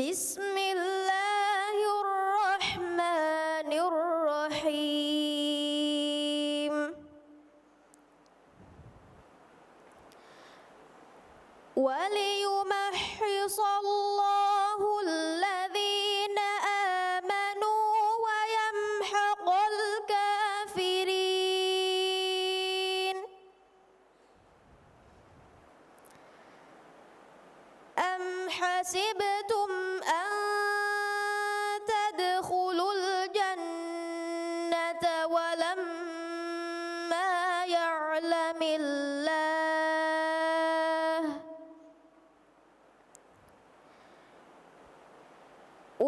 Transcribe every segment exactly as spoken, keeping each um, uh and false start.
بسم الله الرحمن الرحيم. وليمحص الله الذين آمنوا ويمحق الكافرين. أم حسبتم أن تدخلوا الجنة ولما يعلم الله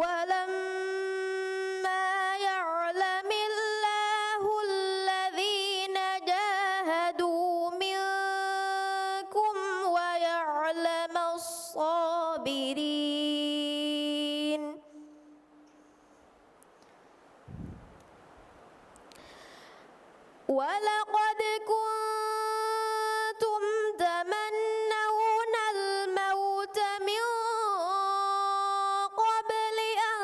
ولما يعلم الله الذين جاهدوا منكم ويعلم الصابرين. ولقد كنتم تمنون الموت من قبل أن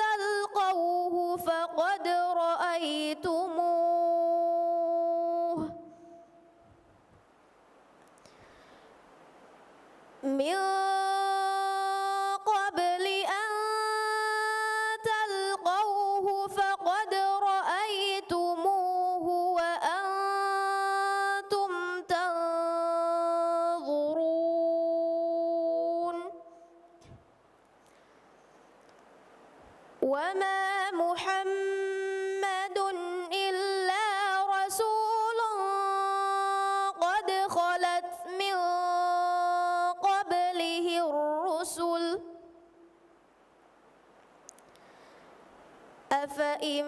تلقوه فقد رأيتموه من قبل أن تلقوه فقد رأيتموه وأنتم تنظرون. وما محمد إلا رسول قد خلت من قبله الرسل أفإن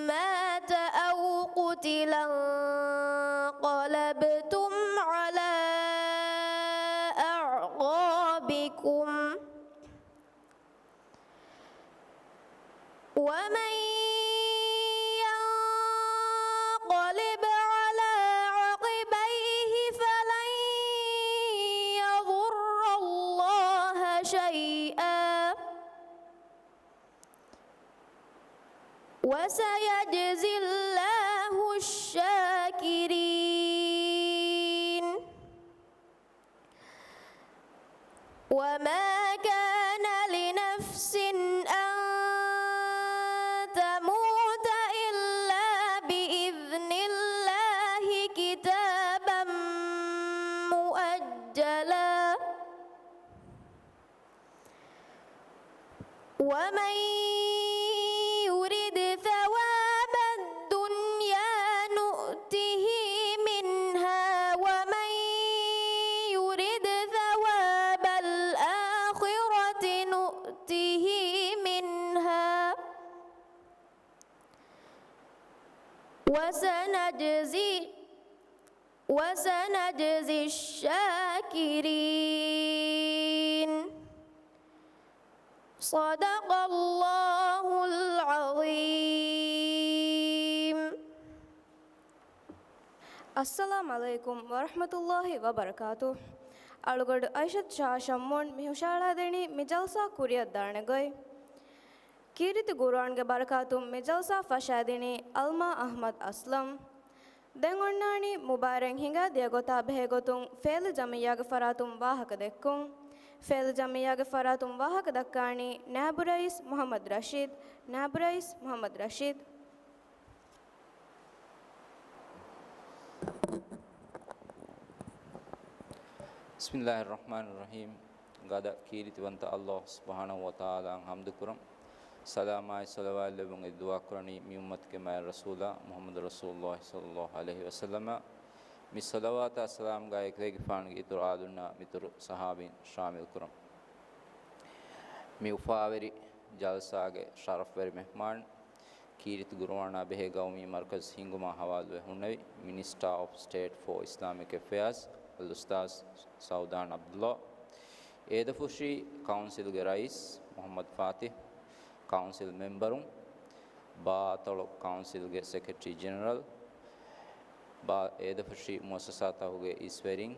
مات أو قتل انقلبتم على أعقابكم ومن ينقلب على عقبيه فلن يضر الله شيئا وسيجزي الله الشاكرين. وما كان لنفس أن تموت إلا بإذن الله كتابا مؤجلا ومن يرد ثواب الدنيا نؤته منها ومن يرد ثواب الآخرة نؤته منها وسنجزي وسنجزي الشاكرين. صدق الله العظيم. އައްސަލާމް ޢަލައިކުމް ވަރަޙްމަތުﷲި ވަބަރަކާތުހު. އަޅުގަނޑު އައިޝަތު ޝާ ޝައްމޫން މި ހުށަހަޅާދެނީ މި ޖަލްސާ ކުރިއަށްދާނެ ގޮތް. ކީރިތި ޤުރުއާންގެ ބަރަކާތުން މި ޖަލްސާ ފަށާދިނީ އަލްމާ އަޙްމަދު އަސްލަމް. ދެން އޮންނާނީ މުބާރާތް ހިނގާދިޔަ ގޮތާ ބެހޭ ގޮތުން ފޭލި ޖަމިއްޔާގެ ފަރާތުން ވާހަކަ ދެއްކުން. ފޭލި ޖަމިއްޔާގެ ފަރާތުން ވާހަކަ ދައްކާނީ ނާއިބު ރައީސް މުޙައްމަދު ރަޝީދު. ނާއިބު ރައީސް މުޙައްމަދު ރަޝީދު. بسم الله الرحمن الرحيم. ގަދަ ކީރިތިވަންތަ ﷲ ސުބްޙާނަހޫ ވަތަޢާލާއަށް ޙަމްދު ކުރަން، ސަލާމާއި ޞަލަވާތް ލެއްވުން އެދި ދުޢާ ކުރަނީ މި އުއްމަތުގެ މާތް ރަސޫލާ މުޙައްމަދު ރަސޫލުﷲ ޞައްލަﷲު ޢަލައިހި ވަސައްލަމަށް. މި ޞަލަވާތާ ސަލާމްގައި އެކަލޭގެފާނުގެ އިތުރު އާލުންނާ މިތުރު ޞަޙާބީން ޝާމިލް ކުރަން. މި އުފާވެރި ޖަލްސާގެ ޝަރަފްވެރި މެހްމާން، ކީރިތި ޤުރުއާނާ ބެހޭ ގައުމީ މަރުކަޒު ހިންގުމާ ހަވާލުވެ ހުންނެވި މިނިސްޓާ އޮފް ސްޓޭޓް ފޯ އިސްލާމިކް އެފެއާޒް އަލްއުސްތާޛް ސައުދާން ޢަބްދުﷲ، އޭދަފުށީ ކައުންސިލްގެ ރައީސް މުޙައްމަދު ފާތިޙް، ކައުންސިލް މެމްބަރުން، ބާ އަތޮޅު ކައުންސިލްގެ ސެކްރެޓަރީ ޖެނެރަލް، ބާ އޭދަފުށީ މުއައްސަސާތަކުގެ އިސްވެރިން،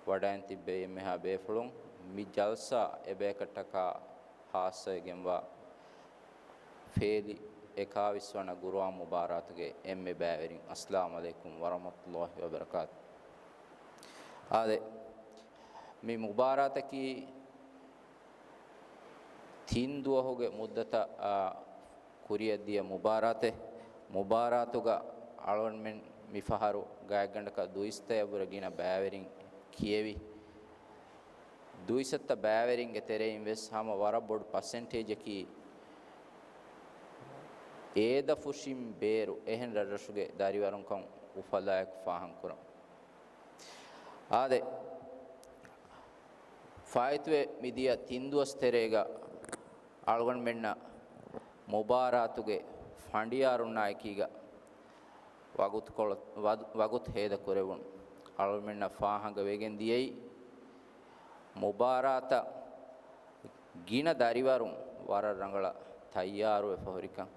ވަޑައިން ތިއްބެވި އެންމެހާ ބޭފުޅުން، މި ޖަލްސާ އެބަޔަކަށްޓަކާ ހާއްސަވެގެންވާ ފޭލި އެކާވީސް ވަނަ ގުރުއާން މުބާރާތުގެ އެންމެ ބައިވެރިން، އައްސަލާމު ޢަލައިކުމް ވަރަޙްމަތުﷲި ވަބަރަކާތު. އާދެ، މި މުބާރާތަކީ ތިން ދުވަހުގެ މުއްދަތަށް، އާ، ކުރިއަށްދިޔަ މުބާރާތެއް. މުބާރާތުގަ އަޅުގަނޑުމެން މިފަހަރު ގާތްގަނޑަކަށް ދުއިސައްތައަށްވުރެ ގިނަ ބައިވެރިން ކިޔެވި. ދުއިސައްތަ ބައިވެރިންގެ ތެރެއިން ވެސް ހަމަ ވަރަށް ބޮޑު ޕަސެންޓޭޖަކީ އޭދަފުށިން ބޭރު އެހެން ރަށްރަށުގެ ދަރިވަރުންކަން އުފަލާއެކު ފާހަގަކުރަން. އާދެ، ފާއިތުވެ މިދިޔަ ތިން ދުވަސް ތެރޭގަ އަޅުގަނޑުމެންނަށް މުބާރާތުގެ ފަނޑިޔާރުންނާ އެކީގަ ވަގުތުކޮޅަށް، ވަދު-، ވަގުތު ހޭދަ ކުރެވުނު. އަޅުގަނޑުމެންނަށް ފާހަގަ ވެގެން ދިޔައީ، މުބާރާތަށް ގިނަ ދަރިވަރުން ވަރަށް ރަނގަޅަށް ތައްޔާރުވެފަ ހުރިކަން.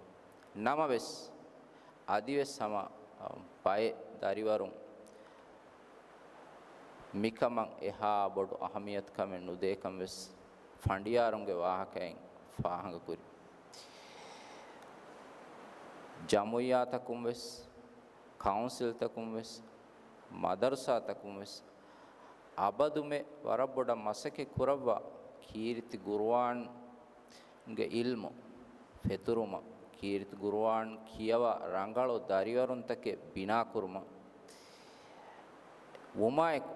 ނަމަވެސް، އަދިވެސް ހަމަ، އަ، ބައެއް ދަރިވަރުން މިކަމަށް އެހާ ބޮޑު އަހަމިޔަތުކަމެއް ނުދޭކަން ވެސް ފަނޑިޔާރުންގެ ވާހަކައިން ފާހަގަކުރި. ޖަމުއްޔާތަކުން ވެސް، ކައުންސިލްތަކުން ވެސް، މަދަރުސާތަކުން ވެސް އަބަދުމެ ވަރަށް ބޮޑަށް މަސައްކަތް ކުރައްވާ ކީރިތި ގުރުއާން ގެ އިލްމު ފެތުރުމަށް، ކީރިތި ގުރުއާން ކިޔަވާ ރަނގަޅު ދަރިވަރުންތަކެއް ބިނާކުރުމަށް، ވުމާއެކު،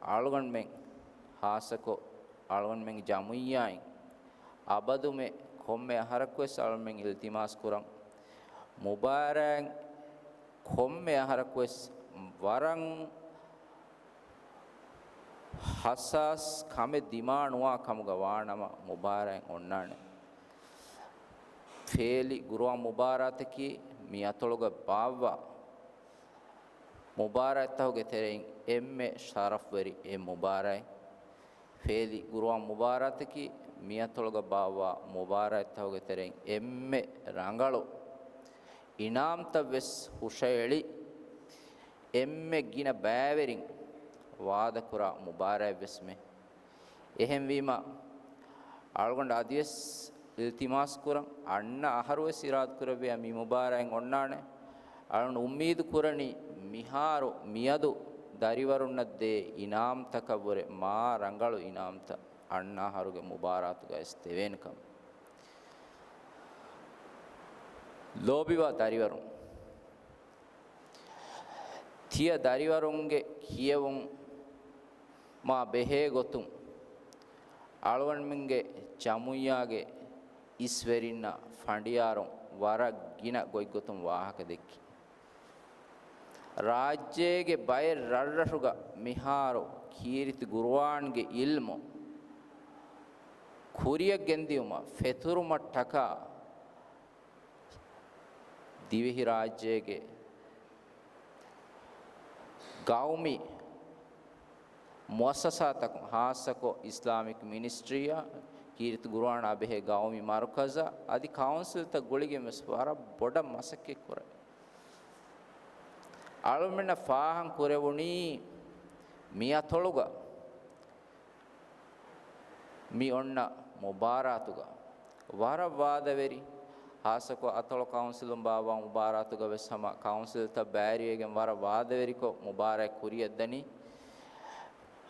އަޅުގަނޑުމެން ހާއްސަކޮށް އަޅުގަނޑުމެން ޖަމުއްޔާއިން އަބަދުމެ ކޮންމެ އަހަރަކުވެސް އަޅުގަނޑުމެން އިލްތިމާސް ކުރަން، މުބާރާތް ކޮންމެ އަހަރަކުވެސް ވަރަށް ހައްސާސް ކަމެއް ދިމާނުވާ ކަމުގަ ވާނަމަ މުބާރާތް އޮންނާނެ. ފޭލި ގުރުއާން މުބާރާތަކީ މި އަތޮޅުގަ ބާއްވާ މުބާރާތްތަކުގެ ތެރެއިން އެންމެ ޝަރަފްވެރި އެއް މުބާރާތް. ފޭލި ގުރުއާން މުބާރާތަކީ މިއަތޮޅުގަ ބާއްވާ މުބާރާތްތަކުގެ ތެރެއިން އެންމެ ރަނގަޅު އިނާމްތައް ވެސް ހުށައެޅި، އެންމެ ގިނަ ބައިވެރިން ވާދަކުރާ މުބާރާތް ވެސް މެ. އެހެންވީމަ، އަޅުގަނޑު އަދިވެސް އިލްތިމާސް ކުރަން، އަންނަ އަހަރުވެސް އިރާދަ ކުރެއްވިޔާ މި މުބާރާތް އޮންނާނެ. އަޅުގަނޑު އުއްމީދު ކުރަނީ މިހާރު މިއަދު ދަރިވަރުންނަށް ދޭ އިނާމްތަކަށްވުރެ މާ ރަނގަޅު އިނާމްތައް އަންނަ އަހަރުގެ މުބާރާތުގައި ވެސް ދެވޭނެ ކަމަށް. ލޯބިވާ ދަރިވަރުން! ތިޔަ ދަރިވަރުންގެ ކިޔެވުން މާ ބެހޭ ގޮތުން، އަޅުގަނޑުމެންގެ ޖަމުއްޔާގެ އިސްވެރިންނަށް ފަނޑިޔާރުން ވަރަށް ގިނަ ގޮތްގޮތުން ވާހަކަ ދެއްކި. ރާއްޖޭގެ ބައެއް ރަށްރަށުގަ މިހާރު ކީރިތި ގުރުއާންގެ އިލްމު ކުރިއަށް ގެންދިއުމަށް ފެތުރުމަށްޓަކާ ދިވެހިރާއްޖޭގެ ގައުމީ މުއައްސަސާތަކުން، ހާއްސަކޮށް އިސްލާމިކް މިނިސްޓްރީއާ، ކީރިތި ގުރުއާނާ ބެހޭ ގައުމީ މަރުކަޒާ އަދި ކައުންސިލްތައް ގުޅިގެން ވެސް ވަރަށް ބޮޑަށް މަސައްކަތް ކުރެވޭ. އަޅުމެންނަށް ފާހަގަ ކުރެވުނީ މި އަތޮޅުގަ މި އޮންނަ މުބާރާތުގަ ވަރަށް ވާދަވެރި، ހާއްސަކޮށް އަތޮޅު ކައުންސިލުން ބާއްވާ މުބާރާތުގަ ވެސް ހަމަ ކައުންސިލްތައް ބައިވެރިވެގެން ވަރަށް ވާދަވެރިކޮށް މުބާރާތް ކުރިއަށްދަނީ.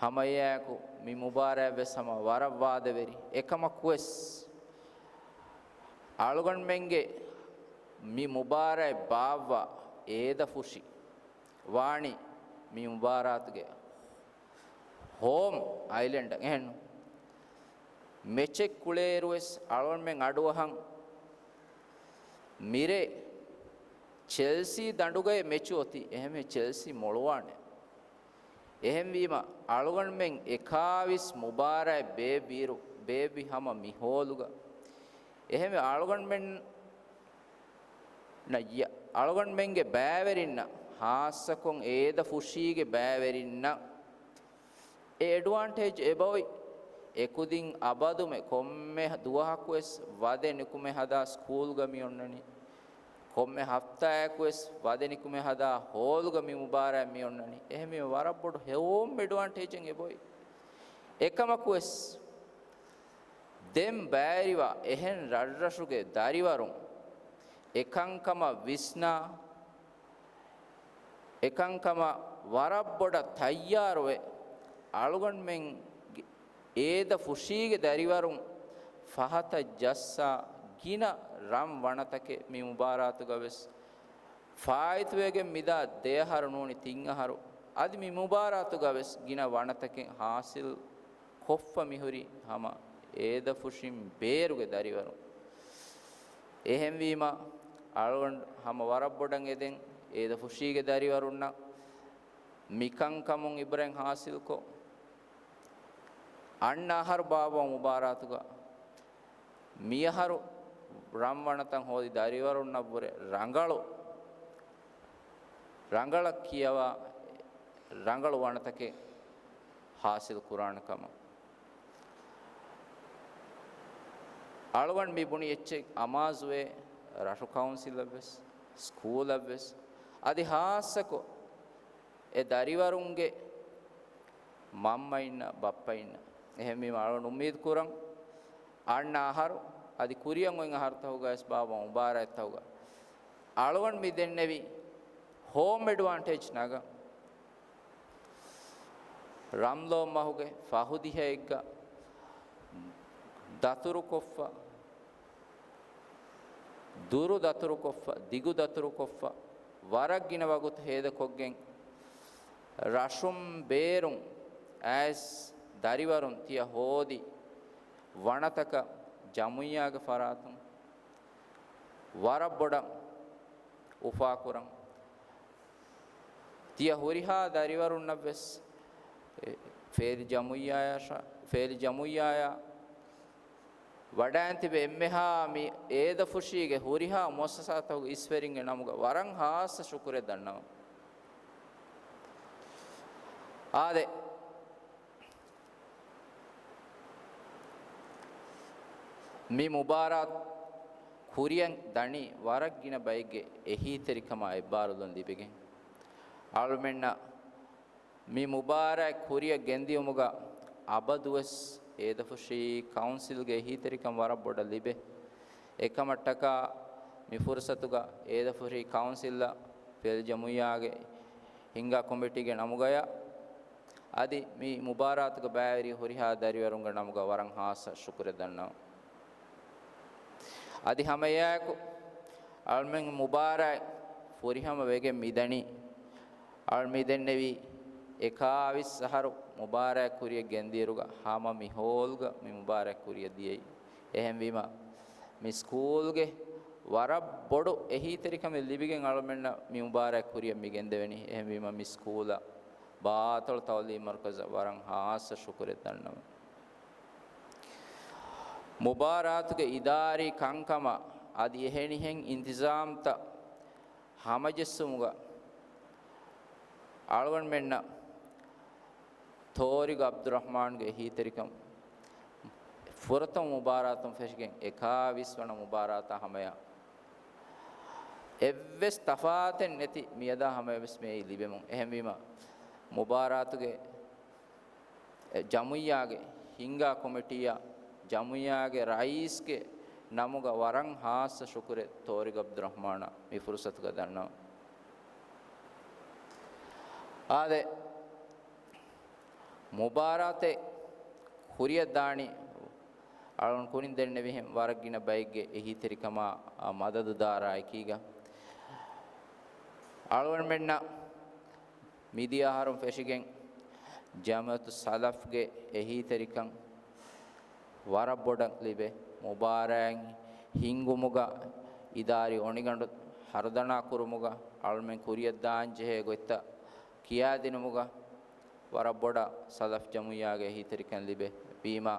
ހަމައެއާއެކު މި މުބާރާތް ވެސް ހަމަ ވަރަށް ވާދަވެރި. އެކަމަކުވެސް އަޅުގަނޑުމެންގެ މި މުބާރާތް ބާއްވާ އޭދަފުށި ވާނީ މި މުބާރާތުގެ ހޯމް އައިލެންޑަށް އެހެންނު. މެޗެއް ކުޅޭއިރުވެސް އަޅުގަނޑުމެން އަޑުއަހަން މިރޭ ޗެލްސީ ދަނޑުގައި މެޗު އޮތީ، އެހެންވެ ޗެލްސީ މޮޅުވާނެ. އެހެންވީމަ އަޅުގަނޑުމެން އެކާވީސް މުބާރާތް ބޭއްވިއިރު، ބޭއްވި ހަމަ މި ހޯލުގަ. އެހެންވެ އަޅުގަނޑުމެން ނައްޔަ އަޅުގަނޑުމެންގެ ބައިވެރިންނަށް ހާއްސަކޮށް އޭދަފުށީގެ ބައިވެރިންނަށް އެ އެޑްވާންޓޭޖް އެބައޮތް. އެކުދިން އަބަދުމެ ކޮންމެ ދުވަހަކުވެސް ވަދެ ނިކުމެ ހަދާ ސްކޫލްގަ މި އޮންނަނީ. ކޮންމެ ހަފްތާއަކުވެސް ވަދެ ނިކުމެ ހަދާ ހޯލްގަ މި މުބާރާތް މި އޮންނަނީ. އެހެންވީމަ ވަރަށް ބޮޑު ހޯމް އެޑްވާންޓޭޖެއް އެބައޮތް. އެކަމަކުވެސް ދެން ބައިވެރިވާ އެހެން ރަށްރަށުގެ ދަރިވަރުން އެކަންކަމަށް ވިސްނާ، އެކަންކަމަށް ވަރަށް ބޮޑަށް ތައްޔާރުވެ، އަޅުގަނޑުމެން އޭދަ ފުށީގެ ދަރިވަރުން ފަހަތަށް ޖައްސާ ގިނަ ރަން ވަނަތަކެއް މި މުބާރާތުގަ ވެސް ފާއިތުވެގެން މިދާ ދެއަހަރު ނޫނީ ތިން އަހަރު އަދި މި މުބާރާތުގަ ވެސް ގިނަ ވަނަތަކެއް ހާސިލް ކޮށްފަ މިހުރީ ހަމަ އޭދަފުށިން ބޭރުގެ ދަރިވަރުން. އެހެންވީމަ، އަޅުގަނޑު ހަމަ ވަރަށް ބޮޑަށް އެދެން އޭދަފުށީގެ ދަރިވަރުންނަށް މިކަންކަމުން އިބްރަތް ހާސިލްކޮށް، އަންނަ އަހަރު ބާއްވާ މުބާރާތުގަ މިއަހަރު ރަންވަނަތައް ހޯދި ދަރިވަރުންނަށްވުރެ ރަނގަޅު، ރަނގަޅަށް ކިޔަވާ ރަނގަޅު ވަނަތަކެއް ހާސިލް ކުރާނެ ކަމަށް. އަޅުގަނޑު މި ބުނި އެއްޗެއް އަމާޒުވޭ ރަށު ކައުންސިލަށްވެސް، ސްކޫލަށްވެސް، އަދި ހާއްސަކޮށް އެ ދަރިވަރުންގެ މަންމައިންނަށް، ބައްޕައިންނަށް. އެހެންވީމަ އަޅުގަނޑު އުއްމީދު ކުރަން، އަންނަ އަހަރު އަދި ކުރިއަށް އޮތް އަހަރުތަކުގައިވެސް ބާއްވާ މުބާރާތްތަކުގަ އަޅުގަނޑު މި ދެންނެވި ހޯމް އެޑްވާންޓޭޖް ނަގަން، ރަމްޟާން މަހުގެ ފަހު ދިހައެއްގަ ދަތުރުކޮށްފަ، ދުރު ދަތުރުކޮށްފަ، ދިގު ދަތުރުކޮށްފަ، ވަރަށް ގިނަ ވަގުތު ހޭދަކޮށްގެން، ރަށުން ބޭރުން އައިސް ދަރިވަރުން ތިޔަ ހޯދި ވަނަތަކަށް ޖަމުއްޔާގެ ފަރާތުން ވަރަށް ބޮޑަށް އުފާކުރަން. ތިޔަ ހުރިހާ ދަރިވަރުންނަށްވެސް، އެ، ފޭލި ޖަމުއްޔާޔާ، ފޭލި ޖަމުއްޔާޔާ ވަޑައިން ތިބެ އެންމެހާ މި އޭދަފުށީގެ ހުރިހާ މުއައްސަސާތަކުގެ އިސްވެރިންގެ ނަމުގަ ވަރަށް ހާއްސަ ޝުކުރެއް ދަންނަވަން. އާދެ، މި މުބާރާތް ކުރިއަށް ދަނީ ވަރަށް ގިނަ ބައެއްގެ އެހީތެރިކަމާ އެއްބާރުލުން ލިބިގެން، އަޅުމެންނަށް މި މުބާރާތް ކުރިއަށް ގެންދިޔުމުގަ އަބަދުވެސް އޭދަފުށީ ކައުންސިލްގެ އެހީތެރިކަން ވަރަށް ބޮޑަށް ލިބޭ. އެކަމަށްޓަކާ މި ފުރުސަތުގަ އޭދަފުށީ ކައުންސިލްއަށް ފޭލި ޖަމުއްޔާގެ ހިންގާ ކޮމިޓީގެ ނަމުގަޔަށް އަދި މި މުބާރާތުގަ ބައިވެރި ހުރިހާ ދަރިވަރުންގެ ނަމުގަ ވަރަށް ހާއްސަ ޝުކުރެއް ދަންނަވަން. އަދި ހަމައެއާއެކު އަޅުމެން މުބާރާތް ފުރިހަމަ ވެގެން މިދަނީ، އަޅު މި ދެންނެވީ އެކާވީސް އަހަރު މުބާރާތް ކުރިއަށް ގެންދިޔައިރުގަ ހަމަ މި ހޯލްގަ މި މުބާރާތް ކުރިއަށް ދިޔައީ. އެހެންވީމަ، މި ސްކޫލްގެ ވަރަށް ބޮޑު އެހީތެރިކަމެއް ލިބިގެން އަޅުމެންނަށް މި މުބާރާތް ކުރިއަށް މި ގެންދެވެނީ. އެހެންވީމަ، މި ސްކޫލަށް ބާޠަލު ތަޢުލީމީ މަރުކަޒަށް ވަރަށް ހާއްސަ ޝުކުރެއް ދަންނަވަން. މުބާރާތުގެ އިދާރީ ކަންކަމަށް އަދި އެހެނިހެން އިންތިޒާމްތައް ހަމަޖެއްސުމުގަ އަޅުގަނޑުމެންނަށް ތޯރިގް ޢަބްދުއްރަޙްމާންގެ އެހީތެރިކަން ފުރަތަމަ މުބާރާތުން ފެށިގެން އެކާވީސް ވަނަ މުބާރާތާ ހަމަޔަށް އެއްވެސް ތަފާތެއް ނެތި މިއަދާ ހަމަޔަށްވެސް މިއީ ލިބެމުން. އެހެންވީމަ، މުބާރާތުގެ ޖަމުއްޔާގެ ހިންގާ ކޮމިޓީއަށް ޖަމުއްޔާގެ ރައީސްގެ ނަމުގަ ވަރަށް ހާއްސަ ޝުކުރެއް ތޯރިގް ޢަބްދުއްރަޙްމާނަށް މި ފުރުސަތުގަ ދަންނަވަން. އާދެ، މުބާރާތެއް ކުރިއަށް ދާނީ އަޅުން ކުރިން ދެންނެވިހެން ވަރަށް ގިނަ ބައެއްގެ އެހީތެރިކަމާ މަދަދު ދާރާ އެކީގަ. އަޅުގަނޑުމެންނަށް މިދިޔަ އަހަރުން ފެށިގެން ޖަމިއްޔަތު ސަލަފްގެ އެހީތެރިކަން ވަރަށް ބޮޑަށް ލިބޭ. މުބާރާތް ހިންގުމުގަ އިދާރީ އޮނިގަނޑު ހަރުދަނާ ކުރުމުގަ އަޅުމެން ކުރިއަށް ދާން ޖެހޭ ގޮތްތައް ކިޔާދިނުމުގަ ވަރަށް ބޮޑަށް ސަލަފް ޖަމުއްޔާގެ އެހީތެރިކަން ލިބޭ. ވީމާ،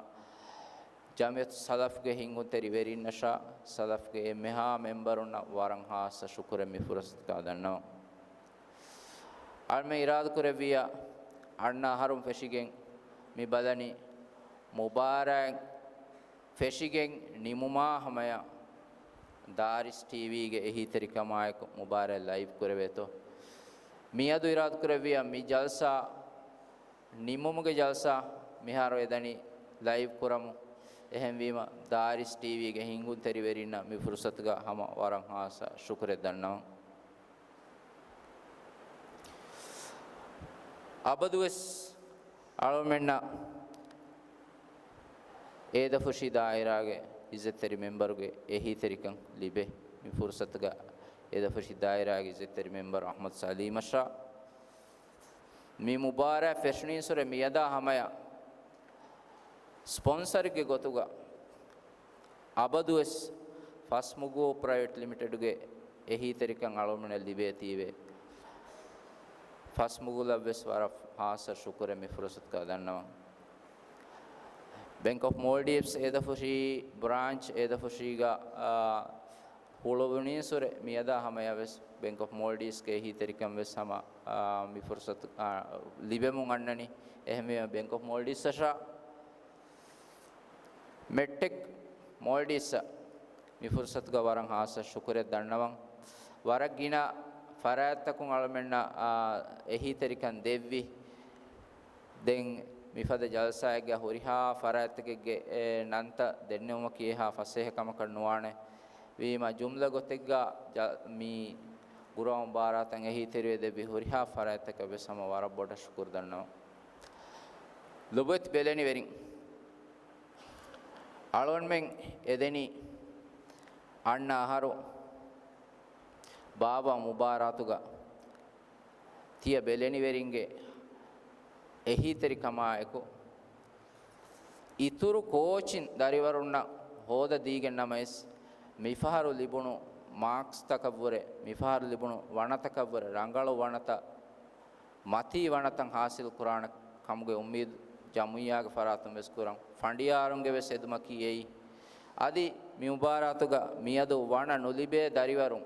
ޖަމިއްޔަތު ސަލަފްގެ ހިންގުންތެރި ވެރިންނަށާ ސަލަފްގެ އެންމެހާ މެމްބަރުންނަށް ވަރަށް ހާއްސަ ޝުކުރެއް މި ފުރުސަތުގަ ދަންނަވަން. އަޅުމެން އިރާދަކުރެއްވިއްޔާ، އަންނަ އަހަރުން ފެށިގެން މި ބަލަނީ، މުބާރާތް ފެށިގެން ނިމުމާ ހަމަޔަށް ދާރިސް ޓީވީގެ އެހީތެރިކަމާއެކު މުބާރާތް ލައިވް ކުރެވޭތޯ. މިއަދު އިރާދަކުރެއްވިއްޔާ، މި ޖަލްސާ ނިމުމުގެ ޖަލްސާ މިހާރު އެދަނީ ލައިވް ކުރަމު. އެހެންވީމަ، ދާރިސް ޓީވީގެ ހިންގުންތެރިވެރިންނަށް މި ފުރުސަތުގަ ހަމަ ވަރަށް ހާއްސަ ޝުކުރެއް ދަންނަވަން. އަބަދުވެސް އަޅުމެންނަށް އޭދަފުށީ ދާއިރާގެ އިއްޒަތްތެރި މެމްބަރުގެ އެހީތެރިކަން ލިބޭ. މި ފުރުސަތުގަ އޭދަފުށީ ދާއިރާގެ އިއްޒަތްތެރި މެމްބަރު އަޙްމަދު ސަލީމަށާ މި މުބާރާތް ފެށުނީންސުރެ މިއަދާ ހަމަޔަށް ސްޕޮންސަރެއްގެ ގޮތުގަ އަބަދުވެސް ފަސްމުގޫ ޕްރައިވެޓް ލިމިޓެޑުގެ އެހީތެރިކަން އަޅުމެންނަށް ލިބޭތީވެ، ފަސްމުގޫލަށްވެސް ވަރަށް ހާއްސަ ޝުކުރެއް މި ފުރުސަތުގަ ދަންނަވަން. ބެންކް އޮފް މޯލްޑިވްސް އޭދަފުށީ ބްރާންޗް އޭދަފުށީގަ، އާ، ހުޅުވުނީންސުރެ މިއަދާ ހަމަޔަށްވެސް ބެންކް އޮފް މޯލްޑިވްސްގެ އެހީތެރިކަން ވެސް ހަމަ، އާ، މި ފުރުސަތު، އާ، ލިބެމުން އަންނަނީ. އެހެންވީމަ ބެންކް އޮފް މޯލްޑިވްސްއަށާ މެޑްޓެކް މޯލްޑިވްސްއަށް މި ފުރުސަތުގަ ވަރަށް ހާއްސަ ޝުކުރެއް ދަންނަވަން. ވަރަށް ގިނަ ފަރާތްތަކުން އަޅުމެންނަށް، އާ، އެހީތެރިކަން ދެއްވި. ދެން މިފަދަ ޖަލްސާއެއްގަ ހުރިހާ ފަރާތްތަކެއްގެ، އެ، ނަންތައް ދެންނެވުމަކީ އެހާ ފަސޭހަ ކަމަކަށް ނުވާނެ. ވީމަ ޖުމްލަ ގޮތެއްގަ ޖަ-، މި ގުރުއާން މުބާރާތަށް އެހީތެރިވެ ދެއްވި ހުރިހާ ފަރާތްތަކަށް ވެސް ހަމަ ވަރަށް ބޮޑަށް ޝުކުރު ދަންނަވަން. ލޮބުވެތި ބެލެނިވެރިން، އަޅުގަނޑުމެން އެދެނީ އަންނަ އަހަރު ބާވާ މުބާރާތުގަ ތިޔަ ބެލެނިވެރިންގެ އެހީތެރިކަމާއެކު، އިތުރު ކޯޗިން ދަރިވަރުންނަށް ހޯދަދީގެން ނަމަވެސް، މިފަހަރު ލިބުނު މާކްސްތަކަށްވުރެ، މިފަހަރު ލިބުނު ވަނަތަކަށްވުރެ، ރަނގަޅު ވަނަތައް، މަތީ ވަނަތައް ހާސިލް ކުރާނެ ކަމުގެ އުއްމީދު ޖަމުއިއްޔާގެ ފަރާތުން ވެސް ކުރަން. ފަނޑިޔާރުންގެ ވެސް އެދުމަކީ އެއީ. އަދި މި މުބާރާތުގަ މިއަދު ވަނަ ނުލިބޭ ދަރިވަރުން،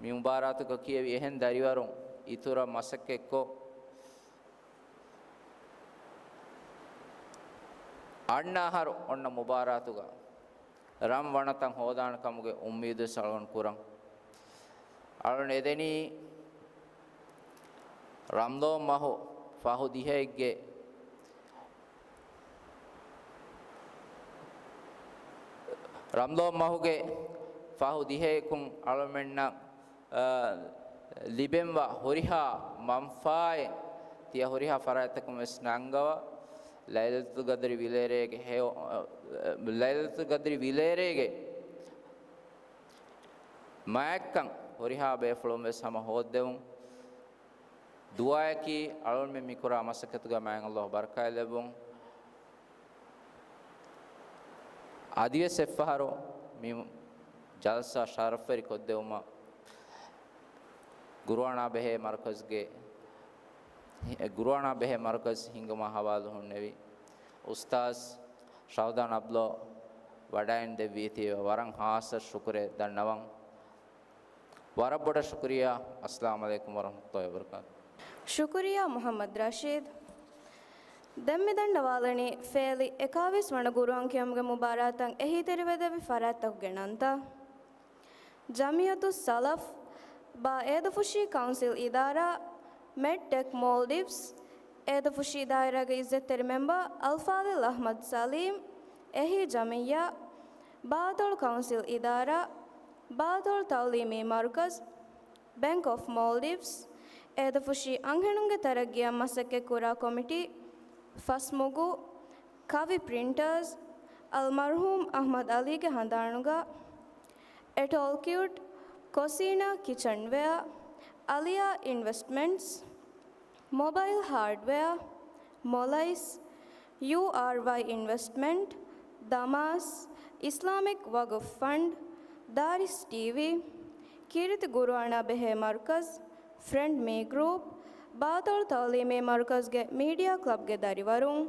މި މުބާރާތުގަ ކިޔެވި އެހެން ދަރިވަރުން އިތުރަށް މަސައްކަތްކޮށް، އަންނަ އަހަރު އޮންނަ މުބާރާތުގަ ރަން ވަނަތައް ހޯދާނެ ކަމުގެ އުއްމީދު ވެސް އަޅުގަނޑު ކުރަން. އަޅުގަނޑު އެދެނީ ރަމްޟާން މަހު ފަހު ދިހައެއްގެ، ރަމްޟާން މަހުގެ ފަހު ދިހައަކުން އަޅުމެންނަށް، އާ، ލިބެންވާ ހުރިހާ މަންފާއެއް ތިޔަ ހުރިހާ ފަރާތްތަކުން ވެސް ނަންގަވާ، ލައިލަތުލް ޤަދްރި ވިލޭރޭގެ ހެޔޮ-، ލައިލަތުލް ޤަދްރި ވިލޭރޭގެ މާތްކަން ހުރިހާ ބޭފުޅުން ވެސް ހަމަ ހޯއްދެވުން. ދުޢާއަކީ އަޅުގަނޑުމެން މި ކުރާ މަސައްކަތުގަ މާތް ﷲ ބަރަކާތް ލެއްވުން. އަދިވެސް އެއްފަހަރު މި ޖަލްސާ ޝަރަފްވެރި ކޮށްދެވުމަށް ގުރުއާނާ ބެހޭ މަރުކަޒްގެ، ގުރުއާނާ ބެހޭ މަރުކަޒް ހިންގުމާ ހަވާލު ހުންނެވި އުސްތާޛް ޝަހުދާން އަބްދުﷲ ވަޑައިން ދެއްވީތީވެ ވަރަށް ހާއްސަ ޝުކުރެއް ދަންނަވަން. ވަރަށް ބޮޑަށް ޝުކުރިއްޔާ. އައްސަލާމު ޢަލައިކުމް ވަރަޙްމަތުﷲ ވަބަރަކާތު. ޝުކުރިއްޔާ މުޙައްމަދު ރަޝީދު. ދެން މި ދަންނަވާލަނީ ފޭލި އެކާވީސް ވަނަ ގުރުއާން ކިޔުމުގެ މުބާރާތަށް އެހީތެރިވެދެއްވި ފަރާތްތަކުގެ ނަންތައް. ޖަމިއްޔަތުއްސަލަފް ބާ އޭދަފުށީ ކައުންސިލް އިދާރާ، މެޑްޓެކް މޯލްޑިވްސް، އޭދަފުށީ ދާއިރާގެ އިއްޒަތްތެރި މެމްބަރ އަލްފާޟިލް އަޙްމަދު ސަލީމް، އެހީ ޖަމިއްޔާ، ބާތޮޅު ކައުންސިލް އިދާރާ، ބާތޮޅު ތަޢުލީމީ މަރުކަޒް، ބެންކް އޮފް މޯލްޑިވްސް، އޭދަފުށީ އަންހެނުންގެ ތަރައްގީއަށް މަސައްކަތްކުރާ ކޮމިޓީ، ފަސްމުގު، ކަވި ޕްރިންޓާސް، އަލްމަރްޙޫމް އަޙްމަދު ޢަލީގެ ހަނދާނުގަ، އެޓޯލް ކިއުޓް، ކޮސީނާ ކިޗަންވެއާ، އަލިޔާ އިންވެސްޓްމަންޓްސް، މޮބައިލް ހާޑްވެއާ، މޮލައިސް، ޔޫއާރްވައި އިންވެސްޓްމަންޓް، ދަމާސް، އިސްލާމިކް ވަގުފް ފަންޑް، ދާރިސް ޓީވީ، ކީރިތި ގުރުއާނާ ބެހޭ މަރުކަޒް، ފްރެންޑް މީ ގްރޫޕް، ބާތޮޅު ތަޢުލީމީ މަރުކަޒްގެ މީޑިއާ ކްލަބްގެ ދަރިވަރުން،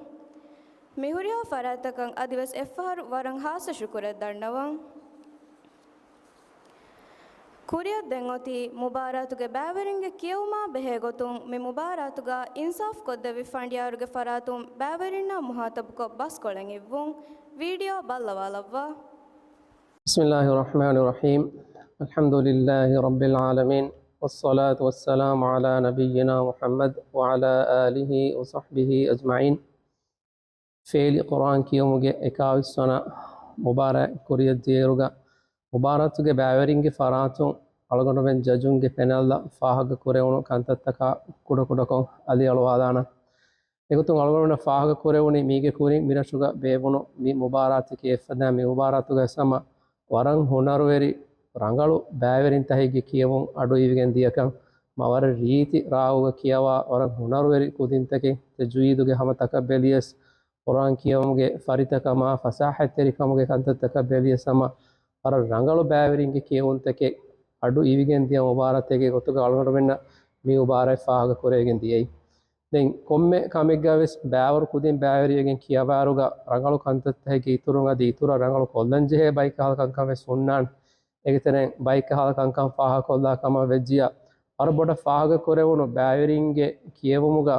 މި ހުރިހާ ފަރާތްތަކަށް އަދިވެސް އެއްފަހަރު ވަރަށް ހާއްސަ ޝުކުރެއް ދަންނަވަން. ކުރިއަށް ދެން އޮތީ މުބާރާތުގެ ބައިވެރިންގެ ކިޔެވުމާ ބެހޭ ގޮތުން މި މުބާރާތުގަ އިންސާފް ކޮށްދެއްވި ފަނޑިޔާރުގެ ފަރާތުން ބައިވެރިންނާ މުހާތަބުކޮށް ބަސްކޮޅެއް އިއްވުން. ވީޑިއޯ ބައްލަވާލައްވާ. بسم الله الرحمن الرحيم. الحمد لله رب العالمين. والصلاة والسلام على نبينا محمد وعلى آله وصحبه أجمعين. ފޭލި ޤުރުއާން ކިޔުމުގެ އެކާވީސް ވަނަ މުބާރާތް ކުރިއަށް ދިޔައިރުގަ، މުބާރާތުގެ ބައިވެރިންގެ ފަރާތުން އަޅުގަނޑުމެން ޖަޖުންގެ ޕެނަލްއަށް ފާހަގަ ކުރެވުނު ކަންތައްތަކާ ކުޑަކުޑަކޮށް އަލިއަޅުވާލާނަން. އެގޮތުން އަޅުގަނޑުމެންނަށް ފާހަގަ ކުރެވުނީ މީގެ ކުރިން މިރަށުގަ ބޭއްވުނު މި މުބާރާތަކީ އެއްފަދައިން މި މުބާރާތުގަ ހަމަ ވަރަށް ހުނަރުވެރި ރަނގަޅު ބައިވެރިންތަކެއްގެ ކިޔެވުން އަޑު އިވިގެން ދިޔަކަން، މަ ވަރަށް ރީތި ރާހުގަ ކިޔަވާ ވަރަށް ހުނަރުވެރި ކުދިންތަކެއް، ތަޖުވީދުގެ ހަމަ ތަކަށް ބެލިޔަސް، ޤުރުއާން ކިޔެވުމުގެ ފަރިތަކަމާ، ފަސާހަތްތެރިކަމުގެ ކަންތައްތަކަށް ބެލިޔަސް ހަމަ ވަރަށް ރަނގަޅު ބައިވެރިންގެ ކިޔެވުންތަކެއް އަޑު އިވިގެން ދިޔަ މުބާރާތެއްގެ ގޮތުގަ އަޅުގަނޑުމެންނަށް މި މުބާރާތް ފާހަގަ ކުރެވިގެން ދިޔައީ. ދެން ކޮންމެ ކަމެއްގަ ވެސް ބައިވަރު ކުދިން ބައިވެރިވެގެން ކިޔަވާއިރުގަ ރަނގަޅު ކަންތައްތަކެއްގެ އިތުރުން އަދި އިތުރަށް ރަނގަޅު ކޮށްލަން ޖެހޭ ބައިކަހަލަ ކަންކަން ވެސް ހުންނާނެ. އޭގެ ތެރެއިން ބައިކަހަލަ ކަންކަން ފާހަގަކޮށްލާ ކަމަށް ވެއްޖިޔާ، ވަރަށް ބޮޑަށް ފާހަގަ ކުރެވުނު ބައިވެރިންގެ ކިޔެވުމުގަ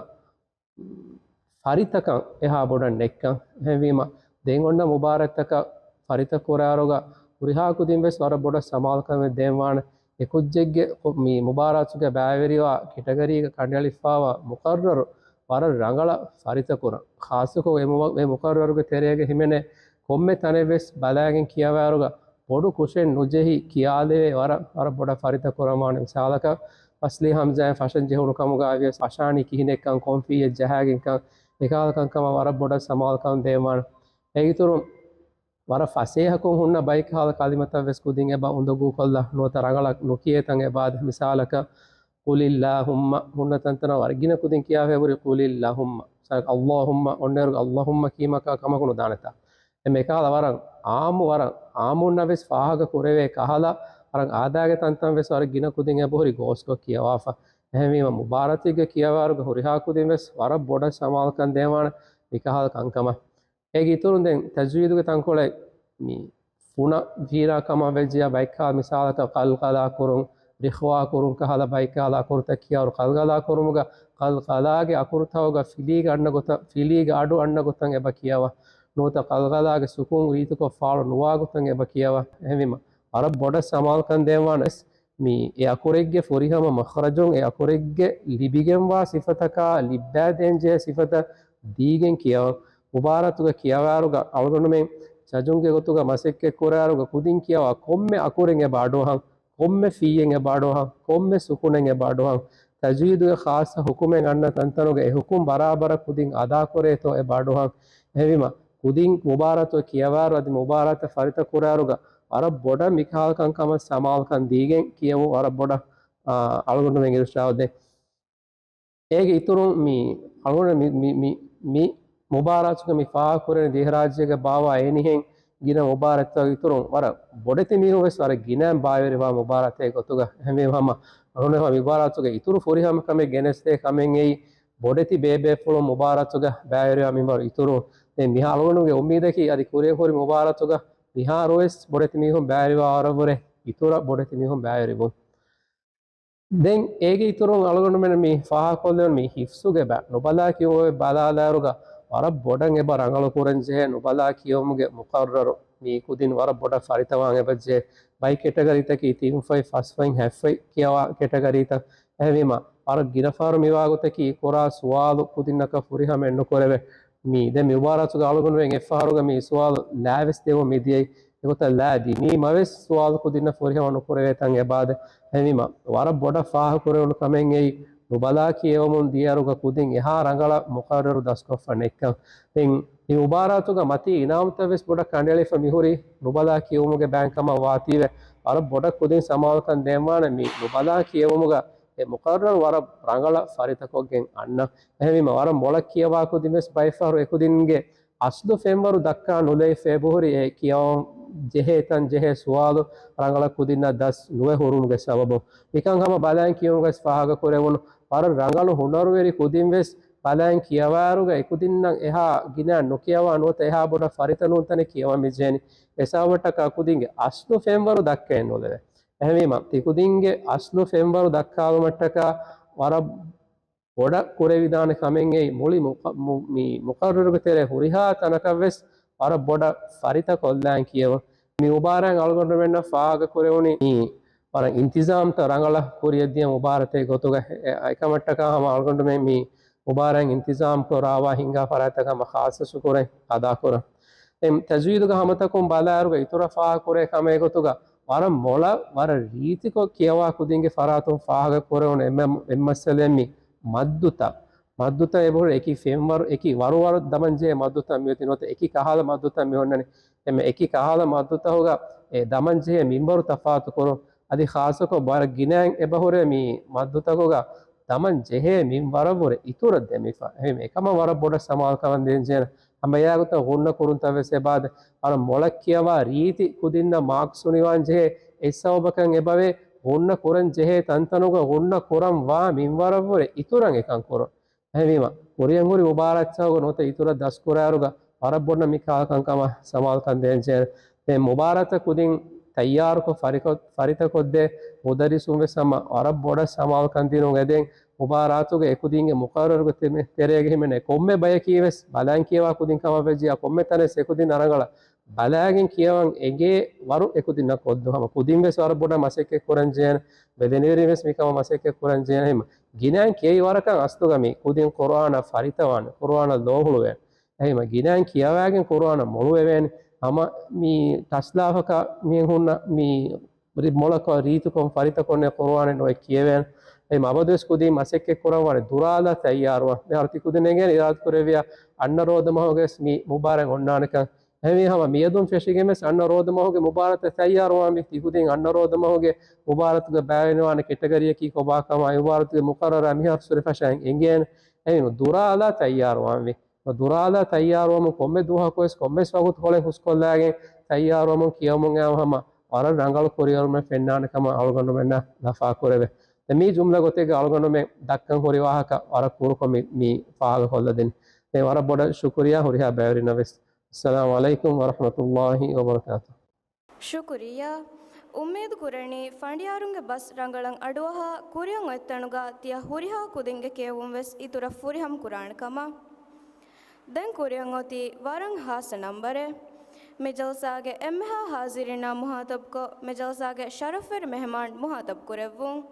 ފަރިތަކަން އެހާ ބޮޑަށް ނެތްކަން. އެހެންވީމަ، ދެން އޮންނަ މުބާރާތްތަކަށް ފަރިތަކުރާއިރުގަ ހުރިހާ ކުދިން ވެސް ވަރަށް ބޮޑަށް ސަމާލުކަމެއް ދޭންވާނެ. އެކުއްޖެއްގެ މި މުބާރާތުގަ ބައިވެރިވާ ކެޓަގަރީގަ ކަނޑައެޅިފައިވާ މުޤައްރަރު ވަރަށް ރަނގަޅަށް ފަރިތަކުރަން. ޚާއްޞަކޮށް އެ މު-، އެ މުޤައްރަރުގެ ތެރޭގަ ހިމެނޭ ކޮންމެ ތަނެއް ވެސް ބަލައިގެން ކިޔަވާއިރުގަ ބޮޑު ކުށެއް ނުޖެހި ކިޔާލެވޭ ވަރަށް، ވަރަށް ބޮޑަށް ފަރިތަކުރަންވާނެ. މިސާލަކަށް، ފަސްލީ ހަމްޒާއިން ފަށަން ޖެހުނު ކަމުގައިވިޔަސް، ފަށާނީ ކިހިނެއްކަން، ކޮން ފީއެއް ޖަހާގެންކަން، އެކަހަލަ ކަންކަމަށް ވަރަށް ބޮޑަށް ސަމާލުކަން ދޭންވާނެ. އޭގެއިތުރުން، ވަރަށް ފަސޭހަކޮށް ހުންނަ ބައިކަހަލަ ކަލިމަތައް ވެސް ކުދިން އެބަ އުނދަގޫކޮށްލާ، ނުވަތަ ރަނގަޅަށް ނުކިޔޭ ތަން އެބަ އާދޭ. މިސާލަކަށް، قل اللهم ހުންނަ ތަންތަނަށް ވަރަށް ގިނަ ކުދިން ކިޔާފައި ހުރި قل اللهم. މިސާލަކަށް، اللهم އޮންނައިރު اللهم ކީމަކާ ކަމަކު ނުދާނެތާ. އެ މިކަހަލަ ވަރަށް އާއްމު، ވަރަށް އާއްމުންނަށް ވެސް ފާހަގަ ކުރެވޭ ކަހަލަ، ވަރަށް އާދައިގެ ތަންތަން ވެސް ވަރަށް ގިނަ ކުދިން އެބަހުރި ގޯސްކޮށް ކިޔަވާފަ. އެހެންވީމަ، މުބާރާތެއްގަ ކިޔަވާއިރުގަ ހުރިހާ ކުދިން ވެސް ވަރަށް ބޮޑަށް ސަމާލުކަން ދޭންވާނެ މިކަހަލަ ކަންކަމަށް. އޭގެ އިތުރުން ދެން ތަޖްވީދުގެ ތަންކޮޅެއް މި ފުނަ ވީރާ ކަމަށް ވެއްޖިޔާ ބައެއްކާ، މިސާލަކަށް ޤަލްޤަލާ ކުރުން، ރިޚްވާ ކުރުން ކަހަލަ ބައެއްކަހަލަ އަކުރުތައް ކިޔާއިރު، ޤަލްޤަލާ ކުރުމުގަ ޤަލްޤަލާގެ އަކުރުތަކުގަ ފިލީގަ އަންނަ ގޮތަށް، ފިލީގަ އަޑު އަންނަ ގޮތަށް އެބަ ކިޔަވާ. ނުވަތަ ޤަލްޤަލާގެ ސުކޫން ރީތިކޮށް ފާޅު ނުވާ ގޮތަށް އެބަ ކިޔަވާ. އެހެންވީމަ، ވަރަށް ބޮޑަށް ސަމާލުކަން ދޭންވާނެ މި އެ އަކުރެއްގެ ފުރިހަމަ މަޚްރަޖުން އެ އަކުރެއްގެ ލިބިގެންވާ ސިފަތަކާ ލިއްބައިދޭންޖެހޭ ސިފަތައް ދީގެން ކިޔަވަން. މުބާރާތުގަ ކިޔަވާއިރުގަ އަޅުގަނޑުމެން ޖަޖުންގެ ގޮތުގަ މަސައްކަތް ކުރާއިރުގަ ކުދިން ކިޔަވާ ކޮންމެ އަކުރެއް އެބަ އަޑުއަހަން، ކޮންމެ ފީއެއް އެބަ އަޑުއަހަން، ކޮންމެ ސުކުނެއް އެބަ އަޑުއަހަން، ތަޖްވީދުގެ ޚާއްޞަ ޙުކުމެއް އަންނަ ތަންތަނުގަ އެ ޙުކުމް ބަރާބަރަށް ކުދިން އަދާކުރޭތޯ އެބަ އަޑުއަހަން. އެހެންވީމަ، ކުދިން މުބާރާތު ކިޔަވާއިރު އަދި މުބާރާތަށް ފަރިތަ ކުރާއިރުގަ ވަރަށް ބޮޑަށް މިކަހަލަ ކަންކަމަށް ސަމާލުކަން ދީގެން ކިޔެވުން ވަރަށް ބޮޑަށް، އާ، އަޅުގަނޑުމެން އިރުޝާދު ދޭ. އޭގެ އިތުރުން މި އަޅުގަނޑު މި، މި، މި، މި މުބާރާތުގަ މި ފާހަގަކުރެވެނީ ދިވެހިރާއްޖޭގަ ބާވާ އެނިހެން ގިނަ މުބާރާތްތަކުގެ އިތުރުން ވަރަށް ބޮޑެތި މީހުން ވެސް ވަރަށް ގިނައިން ބައިވެރިވާ މުބާރާތެއް ގޮތުގަ. އެހެންވީމަ ހަމަ އަޅުގަނޑު މި މުބާރާތުގެ އިތުރު ފުރިހަމަ ކަމެއް ގެނެސްދޭ ކަމެއް އެއީ، ބޮޑެތި ބޭބޭފުޅުން މުބާރާތުގަ ބައިވެރިވާ މިންވަރު އިތުރުން. ދެން މިހާރު އަޅުގަނޑުގެ އުއްމީދަކީ އަދި ކުރިއަށް ހުރި މުބާރާތުގަ މިހާރުވެސް ބޮޑެތި މީހުން ބައިވެރިވާ ވަރަށްވުރެ އިތުރަށް ބޮޑެތި މީހުން ބައިވެރިވުން. ދެން އޭގެ އިތުރުން އަޅުގަނޑުމެން މި ފާހަގަކޮށްލެވުނު މި ހިފްޒުގެ ބަ-، ނުބަލާ ކިޔުމުގެ ބަލާލާއިރުގަ ވަރަށް ބޮޑަށް އެބަ ރަނގަޅު ކުރަން ޖެހޭ ނުބަލާ ކިޔުމުގެ މުޤައްރަރު މި ކުދިން ވަރަށް ބޮޑަށް ފަރިތަވާން އެބަ ޖެހޭ. ބައި ކެޓަގަރީތަކީ ތިން ފޮތް، ފަސް ފޮތް، ހަތް ފޮތް ކިޔަވާ ކެޓަގަރީތައް. އެހެންވީމަ، ވަރަށް ގިނަ ފަހަރު މިވާގޮތަކީ ކުރާ ސުވާލު ކުދިންނަކަށް ފުރިހަމައެއް ނުކުރެވޭ. މި ދެ މި މުބާރާތުގަ އަޅުގަނޑުމެން އެއްފަހަރުގަ މި ސުވާލު ލާވެސް ދެވުން މިދިޔައީ. އެގޮތަށް ލާ ދިނީމަވެސް ސުވާލު ކުދިންނަށް ފުރިހަމަ ނުކުރެވޭ ތަން އެބައާދޭ. އެހެންވީމަ، ވަރަށް ބޮޑަށް ފާހަގަކުރެވުނު ކަމެއް އެއީ، ނުބަލާ ކިޔެވުމުން ދިޔައިރުގަ ކުދިން އެހާ ރަނގަޅަށް މުޤައްރަރު ދަސްކޮށްފަ ނެތްކަން. ދެން މި މުބާރާތުގަ މަތީ އިނާމުތައް ވެސް ބޮޑަށް ކަނޑައެޅިފަ މިހުރީ ނުބަލާ ކިޔެވުމުގެ ބައިން ކަމަށް ވާތީވެ، ވަރަށް ބޮޑަށް ކުދިން ސަމާލުކަން ދޭންވާނެ މި ނުބަލާ ކިޔެވުމުގަ އެ މުޤައްރަރު ވަރަށް ރަނގަޅަށް ފަރިތަކޮށްގެން އަންނަ. އެހެންވީމަ، ވަރަށް މޮޅަށް ކިޔަވާ ކުދިން ވެސް ބައެއްފަހަރު އެކުދިންގެ އަސްލު ފެންވަރު ދައްކާ ނުލެވިފަ އެބަހުރި އެ ކިޔަވަން ޖެހޭ ތަން ޖެހޭ ސުވާލު ރަނގަޅަށް ކުދިންނަށް ދަސް ނުވެ ހުރުމުގެ ސަބަބުން. މިކަން ހަމަ ބަލައިން ކިޔުމުގަސް ފާހަގަކުރެވުނު ވަރަށް ރަނގަޅު ހުނަރުވެރި ކުދިން ވެސް ބަލައިން ކިޔަވާއިރުގަ އެކުދިންނަށް އެހާ ގިނަ ނުކިޔަވާ ނުވަތަ އެހާ ބޮޑަށް ފަރިތަ ނޫން ތަނެއް ކިޔަވަން މިޖެހެނީ. އެ ސަބަބަށްޓަކާ ކުދިންގެ އަސްލު ފެންވަރު ދައްކައެއް ނުލެވޭ. އެހެންވީމަ، ތިކުދިންގެ އަސްލު ފެންވަރު ދައްކާލުމަށްޓަކާ ވަރަށް ބޮޑަށް ކުރެވިދާނެ ކަމެއް އެއީ، މުޅި މުޤަ-، މު-، މި މުޤައްރަރުގެ ތެރޭ ހުރިހާ ތަނަކަށް ވެސް ވަރަށް ބޮޑަށް ފަރިތަ ކޮށްލާން ކިޔެވުން. މި މުބާރާތް އަޅުގަނޑުމެންނަށް ފާހަގަ ކުރެވުނީ މި ވަރަށް އިންތިޒާމްތައް ރަނގަޅަށް ކުރިއަށްދިޔަ މުބާރާތެއް ގޮތުގަ. އެ-، އެކަމަށްޓަކާ ހަމަ އަޅުގަނޑުމެން މި މުބާރާތް އިންތިޒާމް ކުރާވާ ހިނގާ ފަރާތްތަކަށް ހަމަ ޚާއްޞަ ޝުކުރެއް އަދާކުރަން. އެ ތަޖްވީދުގެ ހަމަތަކުން ބަލާއިރުގަ އިތުރަށް ފާހަގަކުރޭ ކަމެއް ގޮތުގަ ވަރަށް މޮޅަށް ވަރަށް ރީތިކޮށް ކިޔަވާ ކުދިންގެ ފަރާތުން ފާހަގަކުރެވުނު އެއްމެ-، އެއްމައްސަލައެއް މި މައްދުތައް. މައްދުތައް އެބަހުރި އެކި ފެންވަރު، އެކި ވަރުވަރު ދަމަންޖެހޭ މައްދުތައް މިއޮތީ ނުވަތަ އެކި ކަހަލަ މައްދުތައް މި އޮންނަނީ. އެމެ އެކި ކަހަލަ މައްދުތަކުގަ އެ ދަމަންޖެހޭ މިންވަރު ތަފާތުކުރުން. އަދި ޚާއްޞަކޮށް ވަރަށް ގިނައިން އެބަހުރޭ މި މައްދުތަކުގަ ދަމަން ޖެހޭ މިންވަރަށްވުރެ އިތުރަށް ދެމިފަ. އެހެން އެކަމަށް ވަރަށް ބޮޑަށް ސަމާލުކަމަށް ދޭންޖެހޭނެ. ހަމަ އެއާގޮތަށް ޣުންނަ ކުރުންތައް ވެސް އެބައާދޭ. ވަރަށް މޮޅަށް ކިޔަވާ ރީތި ކުދިންނަށް މާކްސް ހުނިވާން ޖެހޭ. އެއްސަބަބަކަށް އެބަވޭ ޣުންނަ ކުރަން ޖެހޭ ތަންތަނުގަ ޣުންނަ ކުރަން ވާ މިންވަރަށްވުރެ އިތުރަށް އެކަން ކުރުން. އެހެންވީމަ، ކުރިއަށް ހުރި މުބާރާތްތަކުގަ ނުވަތަ އިތުރަށް ދަސްކުރާއިރުގަ ވަރަށް ބޮޑަށް މި ކަހަލަ ކަންކަމަށް ސަމާލުކަން ދޭންޖެހޭނެ. ދެން މުބާރާތަށް ކުދިން ތައްޔާރުކޮށް ފަރިކޮށް-، ފަރިތަކޮށްދޭ މުދައްރިސުން ވެސް ހަމަ ވަރަށް ބޮޑަށް ސަމާލުކަން ދިނުން އެދެން. މުބާރާތުގެ އެކުދިންގެ މުޤައްރަރުގެ ތެ-، ތެރޭގަ ހިމެނޭ ކޮންމެ ބަޔަކީ ވެސް ބަލަން ކިޔަވާ ކުދިން ކަމަށް ވެއްޖެއްޔާ ކޮންމެ ތަނެއް އެކުދިން ރަނގަޅަށް ބަލާގެން ކިޔަވަން އެނގޭ ވަރު އެކުދިންނަށް ކޮށްދުން. ހަމަ ކުދިން ވެސް ވަރަށް ބޮޑަށް މަސައްކަތް ކުރަން ޖެހޭނެ. ބެލެނިވެރިން ވެސް މިކަމަށް މަސައްކަތް ކުރަން ޖެހޭނެ. ހަމަ ގިނައިން ކިޔައި ވަރަކަށް އަސްލުގަ މި ކުދިން ޤުރުއާނަށް ފަރިތަވާނެ، ޤުރުއާނަށް ލޯހުޅުވޭނެ. އެހެންވީމަ ގިނައިން ކިޔަވައިގެން ޤުރުއާނަށް މޮޅުވެވޭނެ. ހަމަ މި ޓަސްލާފަކަށް މި ހުންނަ މި ރި-، މޮޅަކަށް ރީތިކޮށް ފަރިތަކޮށް އެ ޤުރުއާނެއް ނުވެ ކިޔެވޭނެ. އެ މަބަދުވެސް ކުދިން މަސައްކަތް ކުރަން ވާނެ ދުރާލާ ތައްޔާރުވާން. މިހާރު ތިކުދިން އެނގޭނެ އިރާދަ ކުރެއްވިޔާ އަންނަ ރޯދަ މަހުގެ ވެސް މި މުބާރާތް އޮންނާނެކަން. އެހެންވީ ހަމަ މިއަދުން ފެށިގެން ވެސް އަންނަ ރޯދަ މަހުގެ މުބާރާތަށް ތައްޔާރުވާންވީ. ތިކުދިން އަންނަ ރޯދަ މަހުގެ މުބާރާތުގަ ބައިވެރިވާނެ ކެޓަގަރީއަކީ ކޮބާ ކަމަށް އެ މުބާރާތުގެ މުޤައްރަރާ މިހާރު ސުރެފަށައިން އެނގޭނެ. އެހެންވީމަ ދުރާލާ ތައްޔާރުވާންވީ. ދުރާލާ ތައްޔާރުވަމުން ކޮންމެ ދުވަހަކުވެސް ކޮންމެސް ވަގުތުކޮޅެއް ހުސްކޮށްލާގެން ތައްޔާރުވަމުން ކިޔަވަމުން އައި ހަމަ ވަރަށް ރަނގަޅު ކުރިއެރުމެއް ފެންނާނެ ކަމަށް އަޅުގަނޑުމެންނަށް ލަފާކުރެވޭ. ދެން މީ ޖުމްލަ ގޮތެއްގަ އަޅުގަނޑުމެން ދައްކަން ހުރި ވާހަކަ ވަރަށް ކުރުކޮށް މި، މި ފާހަގަކޮށްލަދިން. ދެން ވަރަށް ބޮޑަށް ޝުކުރިޔާ ހުރިހާ ބައިވެރިންނަށް ވެސް. އައްސަލާމު ޢަލައިކުމް ވަރަޙްމަތުﷲި ވަބަރަކާތުހު. ޝުކުރިއްޔާ. އުއްމީދު ކުރަނީ ފަނޑިޔާރުންގެ ބަސް ރަނގަޅަށް އަޑުއަހާ ކުރިއަށް އޮތްތަނުގަ ތިޔަ ހުރިހާ ކުދިންގެ ކިޔެވުން ވެސް އިތުރަށް ފުރިހަމަ ކުރާނެ ކަމަށް. ދެން ކުރިއަށް އޮތީ ވަރަށް ހާއްސަ ނަންބަރެއް. މި ޖަލްސާގެ އެންމެހާ ހާޒިރީންނާ މުހާތަބްކޮށް، މި ޖަލްސާގެ ޝަރަފުވެރި މެހެމާން މުހާތަބް ކުރެއްވުން.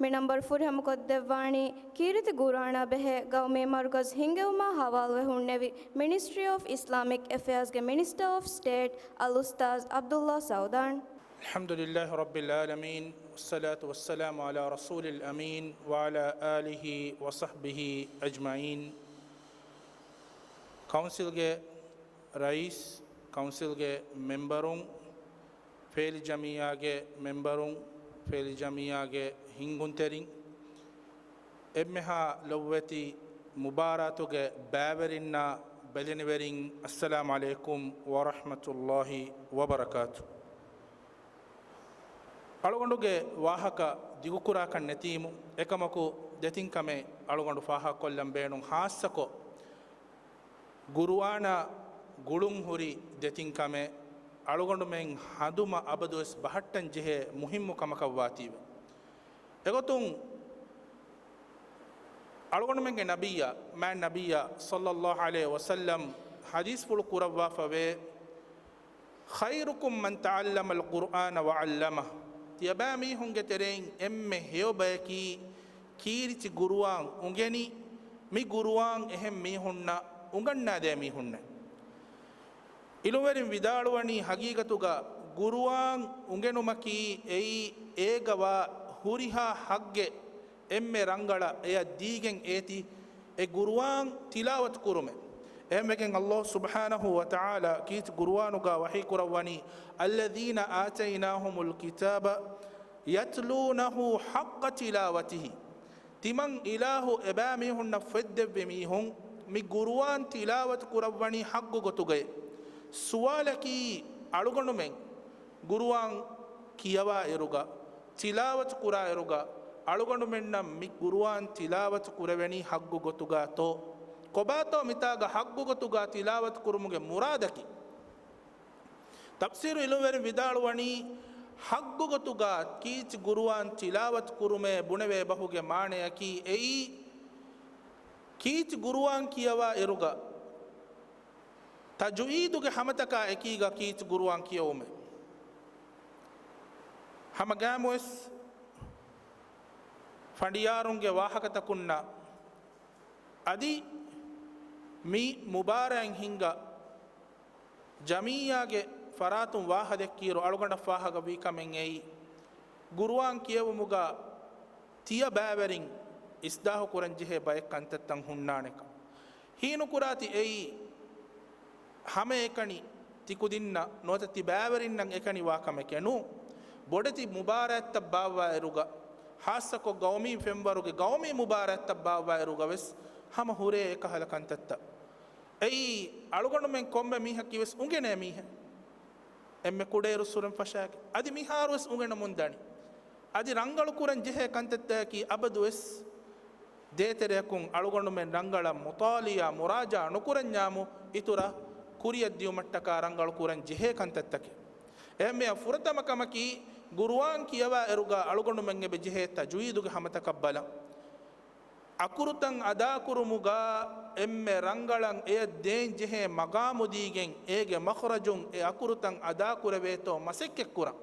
މި ނަންބަރު ފުރިހަމަކޮށްދެއްވާނީ ކީރިތި ޤުރުއާނާ ބެހޭ ގައުމީ މަރުކަޒު ހިންގެވުމާ ހަވާލުވެ ހުންނެވި މިނިސްޓްރީ އޮފް އިސްލާމިކް އެފެއާޒްގެ މިނިސްޓަރ އޮފް ސްޓޭޓް އަލްއުސްތާޒް ޢަބްދުﷲ ސަޢުދާން. الحمد لله رب العالمين، والصلاة والسلام على رسول الأمين وعلى آله وصحبه أجمعين. ކައުންސިލްގެ ރައީސް، ކައުންސިލްގެ މެމްބަރުން، ފޭލި ޖަމިއްޔާގެ މެމްބަރުން، ފޭލި ޖަމިއްޔާގެ ހިންގުންތެރިން، އެންމެހާ ލޮބުވެތި މުބާރާތުގެ ބައިވެރިންނާ ބެލެނިވެރިން، އައްސަލާމު ޢަލައިކުމް ވަރަޙްމަތުﷲި ވަބަރަކާތު. އަޅުގަނޑުގެ ވާހަކަ ދިގުކުރާކަށް ނެތީމު، އެކަމަކު ދެތިން ކަމެއް އަޅުގަނޑު ފާހަގަކޮށްލަން ބޭނުން، ހާއްސަކޮށް ޤުރުއާނާ ގުޅުން ހުރި ދެތިން ކަމެއް އަޅުގަނޑުމެން ހަނދުމަ އަބަދުވެސް ބަހައްޓަން ޖެހޭ މުހިއްމު ކަމަކަށް ވާތީވެ. އެގޮތުން އަޅުގަނޑުމެންގެ ނަބިއްޔާ، މާތް ނަބިއްޔާ ޞައްލައްލާހު ޢަލައިހި ވަސައްލަމް ޙަދީޘްފުޅު ކުރައްވާފަވޭ، خيركم من تعلم القرآن وعلمه، ތިޔަބައިމީހުންގެ ތެރެއިން އެންމެ ހެޔޮ ބަޔަކީ ކީރިތި ޤުރުއާން އުނގެނި، މި ޤުރުއާން އެހެން މީހުންނަށް އުނގަންނާދޭ މީހުންނޭ. ޢިލްމުވެރިން ވިދާޅުވަނީ، ޙަޤީޤަތުގަ ޤުރުއާން އުނގެނުމަކީ އެއީ އޭގަވާ ހުރިހާ ޙައްޤެއް އެންމެ ރަނގަޅަށް އެޔަށް ދީގެން އޭތި އެ ޤުރުއާން ތިލާވަތު ކުރުމެއް. އެހެންވެގެން ﷲ ސުބްޙާނަހޫ ވަތަޢާލާ ކީރިތި ޤުރުއާނުގަ ވަޙީ ކުރައްވަނީ، الذين آتيناهم الكتاب يتلونه حق تلاوته. ތިމަން އިލާހު އެބައިމީހުންނަށް ފޮތްދެއްވި މީހުން މި ޤުރުއާން ތިލާވަތު ކުރައްވަނީ ޙައްޤު ގޮތުގައި. ސުވާލަކީ، އަޅުގަނޑުމެން ޤުރުއާން ކިޔަވާ އިރުގަ، ތިލާވަތު ކުރާ އިރުގަ، އަޅުގަނޑުމެންނަށް މި ޤުރުއާން ތިލާވަތު ކުރެވެނީ ޙައްޤު ގޮތުގަތޯ؟ ކޮބާތޯ މިތާގަ ޙައްޤު ގޮތުގަ ތިލާވަތު ކުރުމުގެ މުރާދަކީ؟ ތަފްސީރު ޢިލްމުވެރިން ވިދާޅުވަނީ، ޙައްޤު ގޮތުގަ ކީރިތި ޤުރުއާން ތިލާވަތު ކުރުމޭ ބުނެވޭ ބަހުގެ މާނަޔަކީ އެއީ، ކީރިތި ޤުރުއާން ކިޔަވާ އިރުގަ ތަޖުވީދުގެ ހަމަތަކާ އެކީގަ ކީރިތި ޤުރުއާން ކިޔެވުމެއް. ހަމަގައިމުވެސް ފަނޑިޔާރުންގެ ވާހަކަތަކުންނަށް އަދި މި މުބާރާތް ހިންގާ ޖަމިއްޔާގެ ފަރާތުން ވާހަކަ ދެއްކިއިރު އަޅުގަނޑަށް ފާހަގަވީ ކަމެއް އެއީ، ގުރުއާން ކިޔެވުމުގަ ތިޔަ ބައިވެރިން އިސްލާހު ކުރަން ޖެހޭ ބައެއް ކަންތައްތައް ހުންނާނެކަން. ހީނުކުރާތި އެއީ ހަމައެކަނި ތިކުދިންނަށް ނުވަތަ ތި ބައިވެރިންނަށް އެކަނި ވާ ކަމެކޭ ނޫން. ބޮޑެތި މުބާރާތްތައް ބާއްވާއިރުގަ، ހާއްސަކޮށް ގައުމީ ފެންވަރުގެ ގައުމީ މުބާރާތްތައް ބާއްވާއިރުގަ ވެސް ހަމަ ހުރޭ އެކަހަލަ ކަންތައްތައް. އެއީ އަޅުގަނޑުމެން ކޮންމެ މީހަކީ ވެސް އުނގެނޭ މީހެއް. އެންމެ ކުޑައިރުއްސުރެން ފަށާގެން އަދި މިހާރުވެސް އުނގެނަމުން ދަނީ. އަދި ރަނގަޅު ކުރަން ޖެހޭ ކަންތައްތަކަކީ އަބަދުވެސް ދޭތެރެއަކުން އަޅުގަނޑުމެން ރަނގަޅަށް މުޠާލިޢާ މުރާޖަޢާ ނުކުރަންޏާމު އިތުރަށް ކުރިއަށް ދިޔުމަށްޓަކާ ރަނގަޅު ކުރަން ޖެހޭ ކަންތައްތަކެއް. އެހެންވެ ފުރަތަމަ ކަމަކީ ގުރުއާން ކިޔަވާ އިރުގަ އަޅުގަނޑުމެން އެބަ ޖެހޭ ތަޖްވީދުގެ ހަމަތަކަށް ބަލަން. އަކުރުތައް އަދާކުރުމުގަ އެންމެ ރަނގަޅަށް އެޔަށް ދޭން ޖެހޭ މަގާމު ދީގެން އޭގެ މަޚްރަޖުން އެ އަކުރުތައް އަދާކުރެވޭތޯ މަސައްކަތްކުރަން.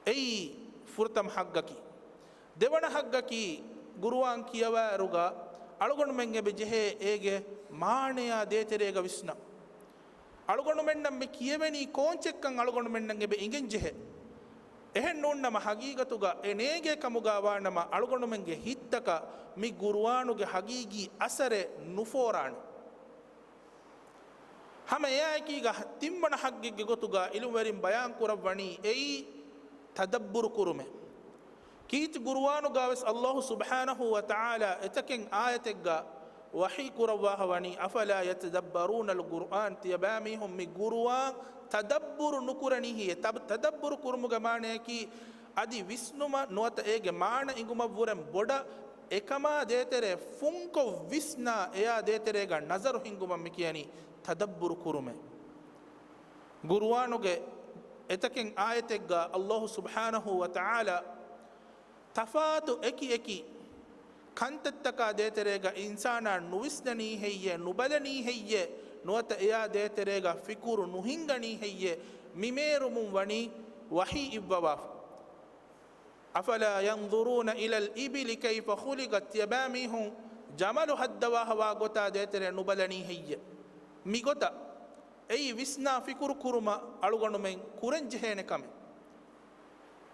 އެއީ ފުރަތަމަ ހައްގަކީ. ދެވަނަ ހައްގަކީ ގުރުއާން ކިޔަވާއިރުގަ އަޅުގަނޑުމެން އެބަ ޖެހޭ އޭގެ މާނަޔާ ދޭތެރޭގަ ވިސްނަން. އަޅުގަނޑުމެންނަށް މި ކިޔެވެނީ ކޯންޗެއްކަން އަޅުގަނޑުމެންނަށް އެބަ އިނގެން ޖެހޭ. އެހެން ނޫންނަމަ ހަގީގަތުގަ އެ ނޭގޭ ކަމުގަ ވާނަމަ އަޅުގަނޑުމެންގެ ހިތްތަކަށް މި ގުރުއާނުގެ ހަގީގީ އަސަރެއް ނުފޯރާނެ. ހަމަ އެއާއެކީގަ ތިންވަނަ ހައްގެއްގެ ގޮތުގަ އިލްމުވެރިން ބަޔާން ކުރައްވަނީ އެއީ ތަދައްބުރު ކުރުމެއް. ކީރިތި ގުރުއާނުގަވެސް ﷲ ސުބްޙާނަހޫ ވަތަޢާލާ އެތަކެއް އާޔަތެއްގަ ވަޙީ ކުރައްވާފަ ވަނީ، أفلا يتدبرون القرآن، ތިޔަބައިމީހުން މި ގުރުއާން ތަދައްބުރު ނުކުރަނީ ހެއްޔޭ؟ ތަބް-، ތަދައްބުރު ކުރުމުގެ މާނަޔަކީ އަދި ވިސްނުމަށް ނުވަތަ އޭގެ މާނަ އިނގުމަށްވުރެން ބޮޑަށް އެކަމާ ދޭތެރޭ ފުންކޮށް ވިސްނާ އެޔާ ދޭތެރޭގަ ނަޒަރު ހިންގުމަށް މި ކިޔަނީ ތަދައްބުރު ކުރުމޭ. ގުރުއާނުގެ އެތަކެއް އާޔަތެއްގަ ﷲ ސުބްޙާނަހޫ ވަތަޢާލާ ތަފާތު އެކި އެކި ކަންތައްތަކާ ދޭތެރޭގަ އިންސާނާ ނުވިސްނަނީ ހެއްޔޭ، ނުބަލަނީ ހެއްޔޭ، ނުވަތަ އެޔާ ދޭތެރޭގަ ފިކުރު ނުހިނގަނީ ހެއްޔޭ، މި މޭރުމުން ވަނީ ވަޙީ އިއްވަވާފަ. أفلا ينظرون إلى الإبل كيف خلقت، ތިޔަބައިމީހުން ޖަމަލު ހައްދަވާފަވާ ގޮތާ ދޭތެރޭ ނުބަލަނީ ހެއްޔޭ؟ މިގޮތަށް އެއީ ވިސްނާ ފިކުރު ކުރުމަށް އަޅުގަނޑުމެން ކުރަން ޖެހޭނެ ކަމެއް.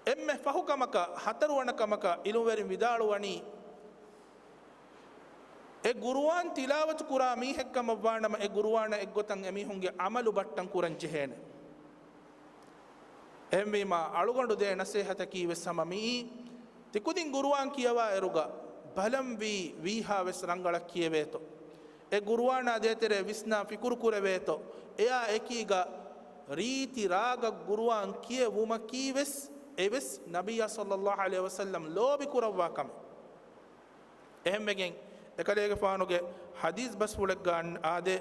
އެންމެ ފަހު ކަމަކަށް، ހަތަރުވަނަ ކަމަކަށް އިލްމުވެރިން ވިދާޅުވަނީ، އެ ގުރުއާން ތިލާވަތު ކުރާ މީހެއްކަމަށްވާނަމަ، އެ ގުރުއާނަށް އެއްގޮތަށް އެމީހުންގެ ޢަމަލު ބައްޓަން ކުރަން ޖެހޭނެ. އެހެންވީމާ، އަޅުގަނޑު ދޭ ނަސޭހަތަކީ ވެސް ހަމަ މިއީ، ތިކުދިން ގުރުއާން ކިޔަވާ އިރުގަ ބަލަންވީ ވީހާ ވެސް ރަނގަޅަށް ކިޔެވޭތޯ. އެ ގުރުއާނާ ދޭތެރޭ ވިސްނާ ފިކުރު ކުރެވޭތޯ. އެއާ އެކީގަ ރީތި ރާގަށް ގުރުއާން ކިޔެވުމަކީ ވެސް އެވެސް ނަބިއްޔާ ޞައްލައްލާހު ޢަލައިހި ވަސައްލަމް ލޯބި ކުރައްވާ ކަމެއް. އެހެންވެގެން އެކަލޭގެފާނުގެ ޙަދީޘް ބަސްފުޅެއްގަ އަން-، އާދޭ،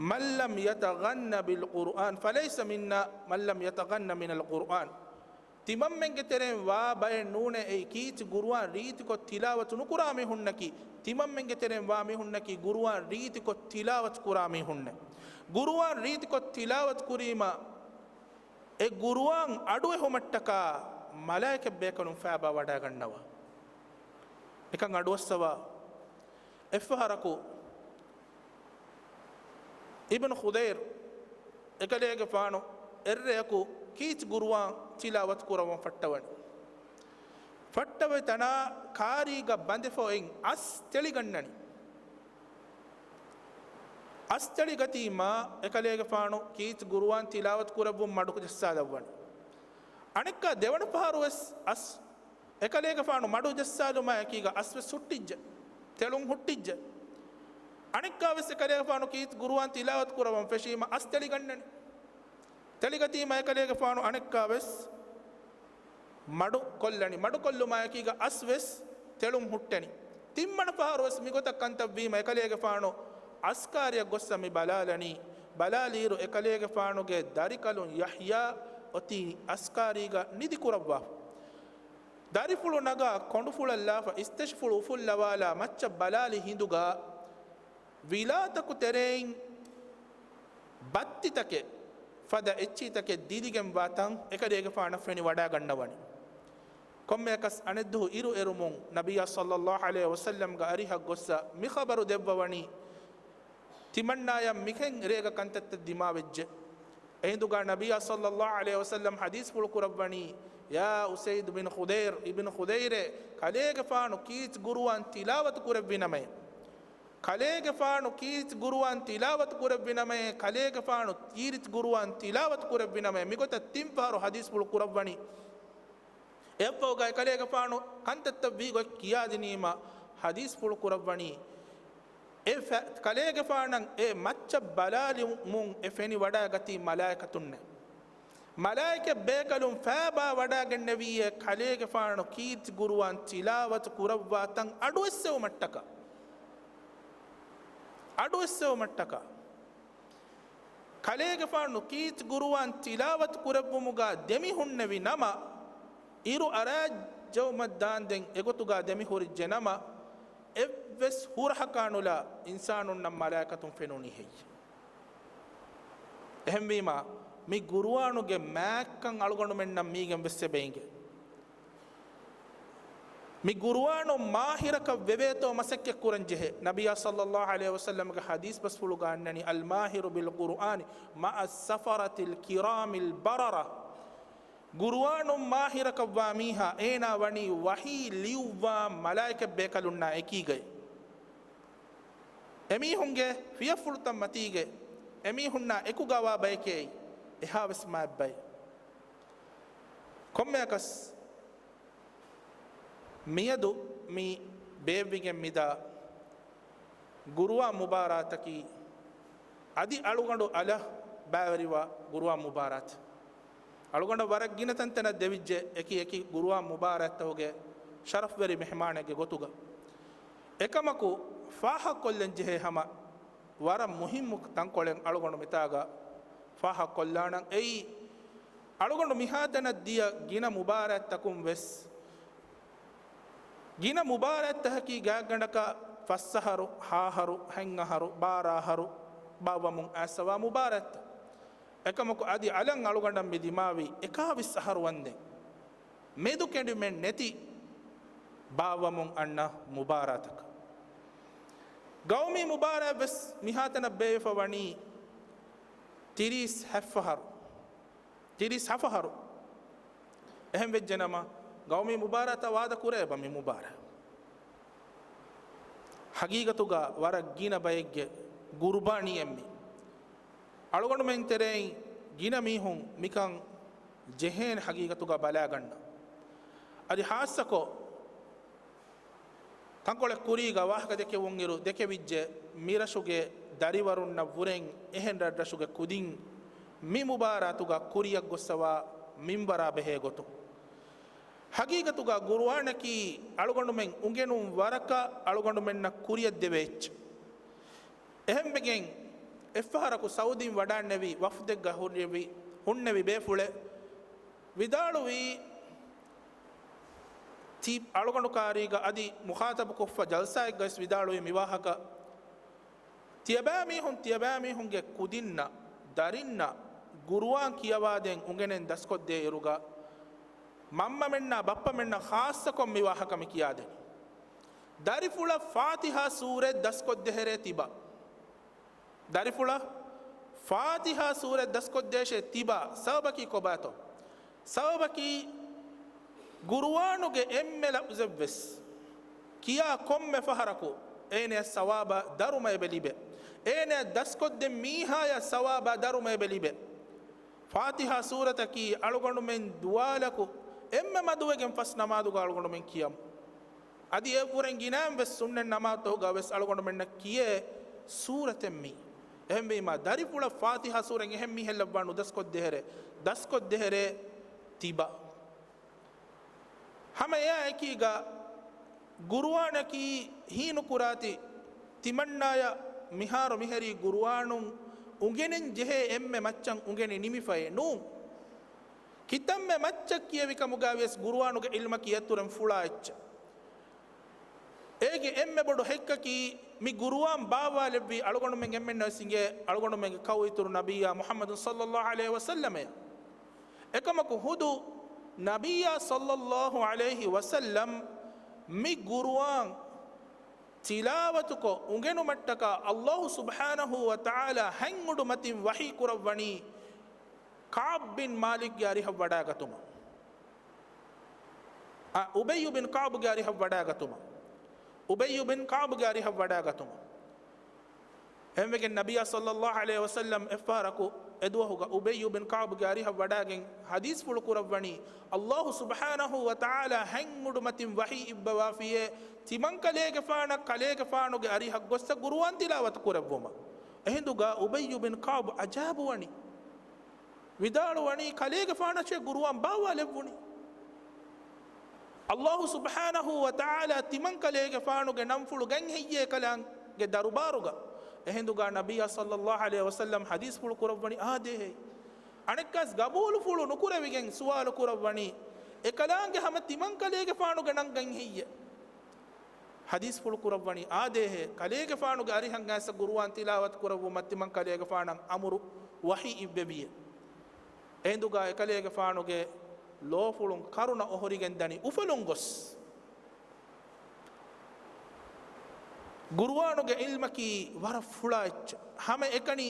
من لم يتغن بالقرآن فليس منا، من لم يتغن من القرآن. ތިމަންމެންގެ ތެރެއިން ވާ ބައެއް ނޫނޭ އެއީ ކީރިތި ގުރުއާން ރީތިކޮށް ތިލާވަތު ނުކުރާ މީހުންނަކީ، ތިމަންމެންގެ ތެރެއިން ވާ މީހުންނަކީ ގުރުއާން ރީތިކޮށް ތިލާވަތު ކުރާ މީހުންނޭ. ގުރުއާން ރީތިކޮށް ތިލާވަތު ކުރީމަ އެ ގުރުއާން އަޑުއެހުމަށްޓަކާ މަލާއިކަތް ބޭކަލުން ފައިބާ ވަޑައިގަންނަވާ. ނިކަން އަޑުއައްސަވާ. އެއްފަހަރަކު އިބްނު ޚުދައިރު އެކަލޭގެފާނު އެއްރެއަކު ކީރިތި ގުރުއާން ތިލާވަތު ކުރައްވަން ފައްޓަވަނީ. ފައްޓަވި ތަނާ ކާރީގަ ބަނދެފަ އޮތް އަސް ތެޅިގަންނަނީ. އަސް ތެޅިގަތީމާ އެކަލޭގެފާނު ކީރިތި ގުރުއާން ތިލާވަތު ކުރެއްވުން މަޑު ޖައްސާލައްވަނީ. އަނެއްކާ ދެވަނަ ފަހަރު ވެސް އަސް އެކަލޭގެފާނު މަޑު ޖައްސާލުމާ އެކީގަ އަސް ވެސް ހުއްޓިއްޖެ. ތެޅުން ހުއްޓިއްޖެ. އަނެއްކާ ވެސް އެކަލޭގެފާނު ކީރިތި ގުރުއާން ތިލާވަތު ކުރައްވަން ފެށީމަ އަސް ތެޅިގަންނަނީ. ތެޅިގަތީމަ އެކަލޭގެފާނު އަނެއްކާ ވެސް މަޑު ކޮށްލަނީ. މަޑު ކޮށްލުމާ އެކީގަ އަސް ވެސް ތެޅުން ހުއްޓެނީ. ތިންވަނަ ފަހަރު ވެސް މިގޮތަށް ކަންތައްވީމަ އެކަލޭގެފާނު އަސްކާރިއަށް ގޮއްސަ މި ބަލާލަނީ. ބަލާލިއިރު އެކަލޭގެފާނުގެ ދަރިކަލުން ޔަޙްޔާ އޮތީ އަސްކާރީގަ ނިދިކުރައްވާފަ. ދަރިފުޅު ނަގާ ކޮނޑުފުޅަށް ލާފަ އިސްތަށިފުޅު އުފުއްލަވާލާ މައްޗަށް ބަލާލި ހިނދުގަ ވިލާތަކު ތެރެއިން ބައްތިތަކެއް ފަދަ އެއްޗިތަކެއް ދިލިގެން ވާ ތަން އެކަލޭގެފާނަށް ފެނި ވަޑައިގަންނަވަނީ. ކޮންމެއަކަސް އަނެއްދުހު އިރު އެރުމުން ނަބިއްޔާ ޞައްލައްލާހު ޢަލައިހި ވަސައްލަމްގެ އަރިހަށް ގޮއްސަ މި ޚަބަރު ދެއްވަވަނީ، ތިމަންނާޔަށް މިހެން ރޭގަ ކަންތައްތައް ދިމާވެއްޖެ. އެހިނދުގަ ނަބިއްޔާ ޞައްލައްލާހު ޢަލައިހި ވަސައްލަމް ޙަދީޘްފުޅު ކުރައްވަނީ، يا أسيد بن خضير، ابن خضير، ކަލޭގެފާނު ކީރިތި ޤުރުއާން ތިލާވަތު ކުރެއްވި ނަމައޭ، ކަލޭގެފާނު ކީރިތި ޤުރުއާން ތިލާވަތު ކުރެއްވި ނަމައޭ، ކަލޭގެފާނު ކީރިތި ޤުރުއާން ތިލާވަތު ކުރެއްވި ނަމައޭ. މިގޮތަށް ތިން ފަހަރު ޙަދީޘްފުޅު ކުރައްވަނީ. އެއަށްފަހުގައި ކަލޭގެފާނު ކަންތައްތައް ވީގޮތް ކިޔާދިނީމަ ޙަދީޘްފުޅު ކުރައްވަނީ، އެ ފަ-، ކަލޭގެފާނަށް އެ މައްޗަށް ބަލާލުމުން އެ ފެނި ވަޑައިގަތީ މަލާއިކަތުންނޭ. މަލާއިކަ ބޭކަލުން ފައިބާ ވަޑައިގެންނެވީއޭ ކަލޭގެފާނު ކީރިތި ޤުރުއާން ތިލާވަތު ކުރައްވާ ތަން އަޑުއެއްސެވުމަށްޓަކާ. އަޑުއެއްސެވުމަށްޓަކާ. ކަލޭގެފާނު ކީރިތި ޤުރުއާން ތިލާވަތު ކުރެއްވުމުގަ ދެމި ހުންނެވި ނަމަ، އިރު އަރާޖެއުމަށް ދާންދެން އެގޮތުގަ ދެމި ހުރިއްޖެ ނަމަ، އެއްވެސް ހުރަހަކާ ނުލާ އިންސާނުންނަށް މަލާއިކަތުން ފެނުނީ ހެއްޔެވެ؟ އެހެންވީމަ، މި ޤުރުއާނުގެ މާތްކަން އަޅުގަނޑުމެންނަށް މީގެން ވެސް އެބަ އިނގޭ. މި ޤުރުއާނު މާހިރަކަށް ވެވޭތޯ މަސައްކަތް ކުރަން ޖެހޭ. ނަބިއްޔާ ޞައްލައްލާހު ޢަލައިހި ވަސައްލަމްގެ ޙަދީޘް ބަސްފުޅުގަ އަންނަނީ، الماهر بالقرآن مع السفرة الكرام البررة. ޤުރުއާނުން މާހިރަކަށްވާ މީހާ، އޭނާ ވަނީ ވަޙީ ލިޔުއްވާ މަލާއިކަތް ބޭކަލުންނާ އެކީގައި. އެމީހުންގެ ފިޔަފުޅުތައް މަތީގައި އެމީހުންނާ އެކުގަވާ ބަޔެކޭ އެހާވެސް މާތް ބައެއް. ކޮންމެއަކަސް މިއަދު މި ބޭއްވިގެން މިދާ ޤުރުއާން މުބާރާތަކީ އަދި އަޅުގަނޑު އަލަށް ބައިވެރިވާ ޤުރުއާން މުބާރާތެއް. އަޅުގަނޑަށް ވަރަށް ގިނަ ތަންތަނަށް ދެވިއްޖެ އެކި އެކި ޤުރުއާން މުބާރާތްތަކުގެ ޝަރަފްވެރި މެހެމާނެއްގެ ގޮތުގަ. އެކަމަކު ފާހަގަކޮށްލަން ޖެހޭ ހަމަ ވަރަށް މުހިއްމު ތަންކޮޅެއް އަޅުގަނޑު މިތާގަ ފާހަގަކޮށްލާނަން. އެއީ، އަޅުގަނޑު މިހާތަނަށް ދިޔަ ގިނަ މުބާރާތްތަކުން ވެސް، ގިނަ މުބާރާތްތަކަކީ ގާތްގަނޑަކަށް ފަސްއަހަރު، ހައަހަރު، ހަތްއަހަރު، ބާރަ އަހަރު ބާއްވަމުން އައިސްފަވާ މުބާރާތްތައް. އެކަމަކު އަދި އަލަށް އަޅުގަނޑަށް މި ދިމާވީ އެކާވީސް އަހަރު ވަންދެން. މެދު ކެނޑުމެއް ނެތި ބާއްވަމުން އަންނަ މުބާރާތަކަށް. ގައުމީ މުބާރާތް ވެސް މިހާތަނަށް ބޭއްވިފަ ވަނީ ތިރީސް ހަފަހަރު. ތިރީސް ހަފަހަރު. އެހެން ވެއްޖެ ނަމަ، ގައުމީ މުބާރާތަށް ވާދަ ކުރޭ އެބަ މި މުބާރާތް. ހަގީގަތުގަ ވަރަށް ގިނަ ބައެއްގެ ގުރުބާނީއެއް މީ. އަޅުގަނޑުމެން ތެރެއިން ގިނަ މީހުން މިކަން ޖެހޭނެ ހަގީގަތުގަ ބަލާގަންނަ. އަދި ހާއްސަކޮށް، ތަންކޮޅެއް ކުރީގަ ވާހަކަ ދެކެވުންއިރު ދެކެވިއްޖެ، މިރަށުގެ ދަރިވަރުންނަށް ވުރެން އެހެން ރަށްރަށުގެ ކުދިން މި މުބާރާތުގަ ކުރިއަށް ގޮއްސަވާ މިންވަރާ ބެހޭ ގޮތުން. ހަގީގަތުގަ ގުރުއާނަކީ އަޅުގަނޑުމެން އުނގެނުން ވަރަކަށް އަޅުގަނޑުމެންނަށް ކުރިއަށްދެވޭ އެއްޗެއް. އެހެންވެގެން އެއްފަހަރަކު ސައުދީން ވަޑާންނެވި ވަފްދެއްގަ ހުރެވި، ހުންނެވި ބޭފުޅެއް ވިދާޅުވީ، ތި އަޅުގަނޑު ކާރީގަ އަދި މުޚާތަބުކޮށްފަ ޖަލްސާއެއްގައިސް ވިދާޅުވީ މިވާހަކަ، ތިޔަބައިމީހުން، ތިޔަބައިމީހުންގެ ކުދިންނަށް، ދަރިންނަށް ގުރުއާން ކިޔަވާދޭން އުނގެނެން ދަސްކޮށްދޭ އިރުގަ، މަންމަމެންނާ ބައްޕަމެންނަށް ޚާއްޞަކޮށް މިވާހަކަ މި ކިޔާދެނީ. ދަރިފުޅަށް ފާތިޙާ ސޫރަތް ދަސްކޮށްދޭހެރޭ ތިބާ. ދަރިފުޅަށް ފާތިޙާ ސޫރަތް ދަސްކޮށްދޭށޭ ތިބާ. ސަބަބަކީ ކޮބާތޯ؟ ސަބަބަކީ ގުރުއާނުގެ އެންމެ ލަފްޒެއްވެސް ކިޔާ ކޮންމެ ފަހަރަކު އޭނަޔަށް ސަވާބާ ދަރުމަ އެބަ ލިބޭ. އޭނަޔަށް ދަސްކޮށްދެން މީހާޔަށް ސަވާބާ ދަރުމަ އެބަ ލިބޭ. ފާތިޙާ ސޫރަތަކީ އަޅުގަނޑުމެން ދުވާލަކު އެންމެ މަދުވެގެން ފަސް ނަމާދުގަ އަޅުގަނޑުމެން ކިޔަމު. އަދި އެއަށްވުރެން ގިނައިން ވެސް ސުންނަތް ނަމާދުތަކުގަ ވެސް އަޅުގަނޑުމެންނަށް ކިޔޭ ސޫރަތެއް މީ. އެހެންވީމާ، ދަރިފުޅަށް ފާތިޙާ ސޫރަތް އެހެން މީހެއް ލައްވާ ނުދަސްކޮށްދޭހެރޭ، ދަސްކޮށްދޭހެރޭ ތިބާ. ހަމަ އެއާ އެކީގަ ގުރުއާނަކީ ހީނުކުރާތި ތިމަންނާޔަށް މިހާރު މިހެރީ ގުރުއާނުން އުނގެނެން ޖެހޭ އެންމެ މައްޗަށް އުނގެނި ނިމިފައެއް ނޫން. ކިތަންމެ މައްޗަށް ކިޔެވި ކަމުގައި ވިޔަސް ގުރުއާނުގެ ޢިލްމަކީ އެތުރެން ފުޅާ އެއްޗެއް. އޭގެ އެންމެ ބޮޑު ހެއްކަކީ މި ގުރުއާން ބާއްވާލެއްވީ އަޅުގަނޑުމެން އެންމެންނަށް ވެސް އިނގޭ އަޅުގަނޑުމެންގެ ކައު އިތުރު ނަބިއްޔާ މުޙައްމަދު ޞައްލައްލާހު ޢަލައިހި ވަސައްލަމައޭ. އެކަމަކު ހުދު ނަބިއްޔާ ޞައްލައްލާހު ޢަލައިހި ވަސައްލަމް މި ޤުރުއާން ތިލާވަތުކޮށް އުނގެނުމަށްޓަކާ ﷲ ސުބްޙާނަހޫ ވަތަޢާލާ ހަތް އުޑު މަތިން ވަޙީ ކުރައްވަނީ ކަޢުބް ބިން މާލިކްގެ އަރިހަށް ވަޑާގަތުމަށް. އަ، އުބައްޔު ބިން ކަޢުބްގެ އަރިހަށް ވަޑާގަތުމަށް. އުބައްޔު ބިން ކަޢުބްގެ އަރިހަށް ވަޑާގަތުމަށް. އެހެންވެގެން ނަބިއްޔާ ޞައްލައްލާހު ޢަލައިހި ވަސައްލަމް އެއްފަހަރަކު އެދުވަހުގަ އުބައްޔު ބިން ކަޢުބްގެ އަރިހަށް ވަޑާގެން ޙަދީޘްފުޅު ކުރައްވަނީ، ﷲ ސުބްޙާނަހޫ ވަތަޢާލާ ހަތް އުޑު މަތިން ވަޙީ އިއްވަވާފިއޭ، ތިމަން ކަލޭގެފާނަށް ކަލޭގެފާނުގެ އަރިހަށް ގޮއްސަ ޤުރުއާން ތިލާވަތު ކުރެއްވުމަށް. އެހިނދުގަ އުބައްޔު ބިން ކަޢުބް ޢަޖާބުވަނީ. ވިދާޅުވަނީ، ކަލޭގެފާނަށޭ ޤުރުއާން ބާއްވާލެއްވުނީ. ﷲ ސުބްޙާނަހޫ ވަތަޢާލާ ތިމަން ކަލޭގެފާނުގެ ނަންފުޅު ގެންހެއްޔޭ ކަލާނގެ ދަރުބާރުގަ؟ އެހިނދުގަ ނަބިއްޔާ ޞައްލައްލާހު ޢަލައިހި ވަސައްލަމް ޙަދީޘްފުޅު ކުރައްވަނީ އާދޭހޭ. އަނެއްކާސް ގަބޫލުފުޅު ނުކުރެވިގެން ސުވާލު ކުރައްވަނީ، އެކަލާނގެ ހަމަ ތިމަން ކަލޭގެފާނުގެ ނަން ގެންހެއްޔޭ؟ ޙަދީޘްފުޅު ކުރައްވަނީ އާދޭހޭ، ކަލޭގެފާނުގެ އަރިހަށް އައިސް ޤުރުއާން ތިލާވަތު ކުރައްވުމަށް ތިމަން ކަލޭގެފާނަށް އަމުރު ވަޙީ އިއްވެވިޔޭ. އެހިނދުގަ އެކަލޭގެފާނުގެ ލޯފުޅުން ކަރުނަ އޮހޮރިގެން ދަނީ އުފަލުން ގޮސް. ޤުރުއާނުގެ ޢިލްމަކީ ވަރަށް ފުޅާ އެއްޗެއް. ހަމަ އެކަނި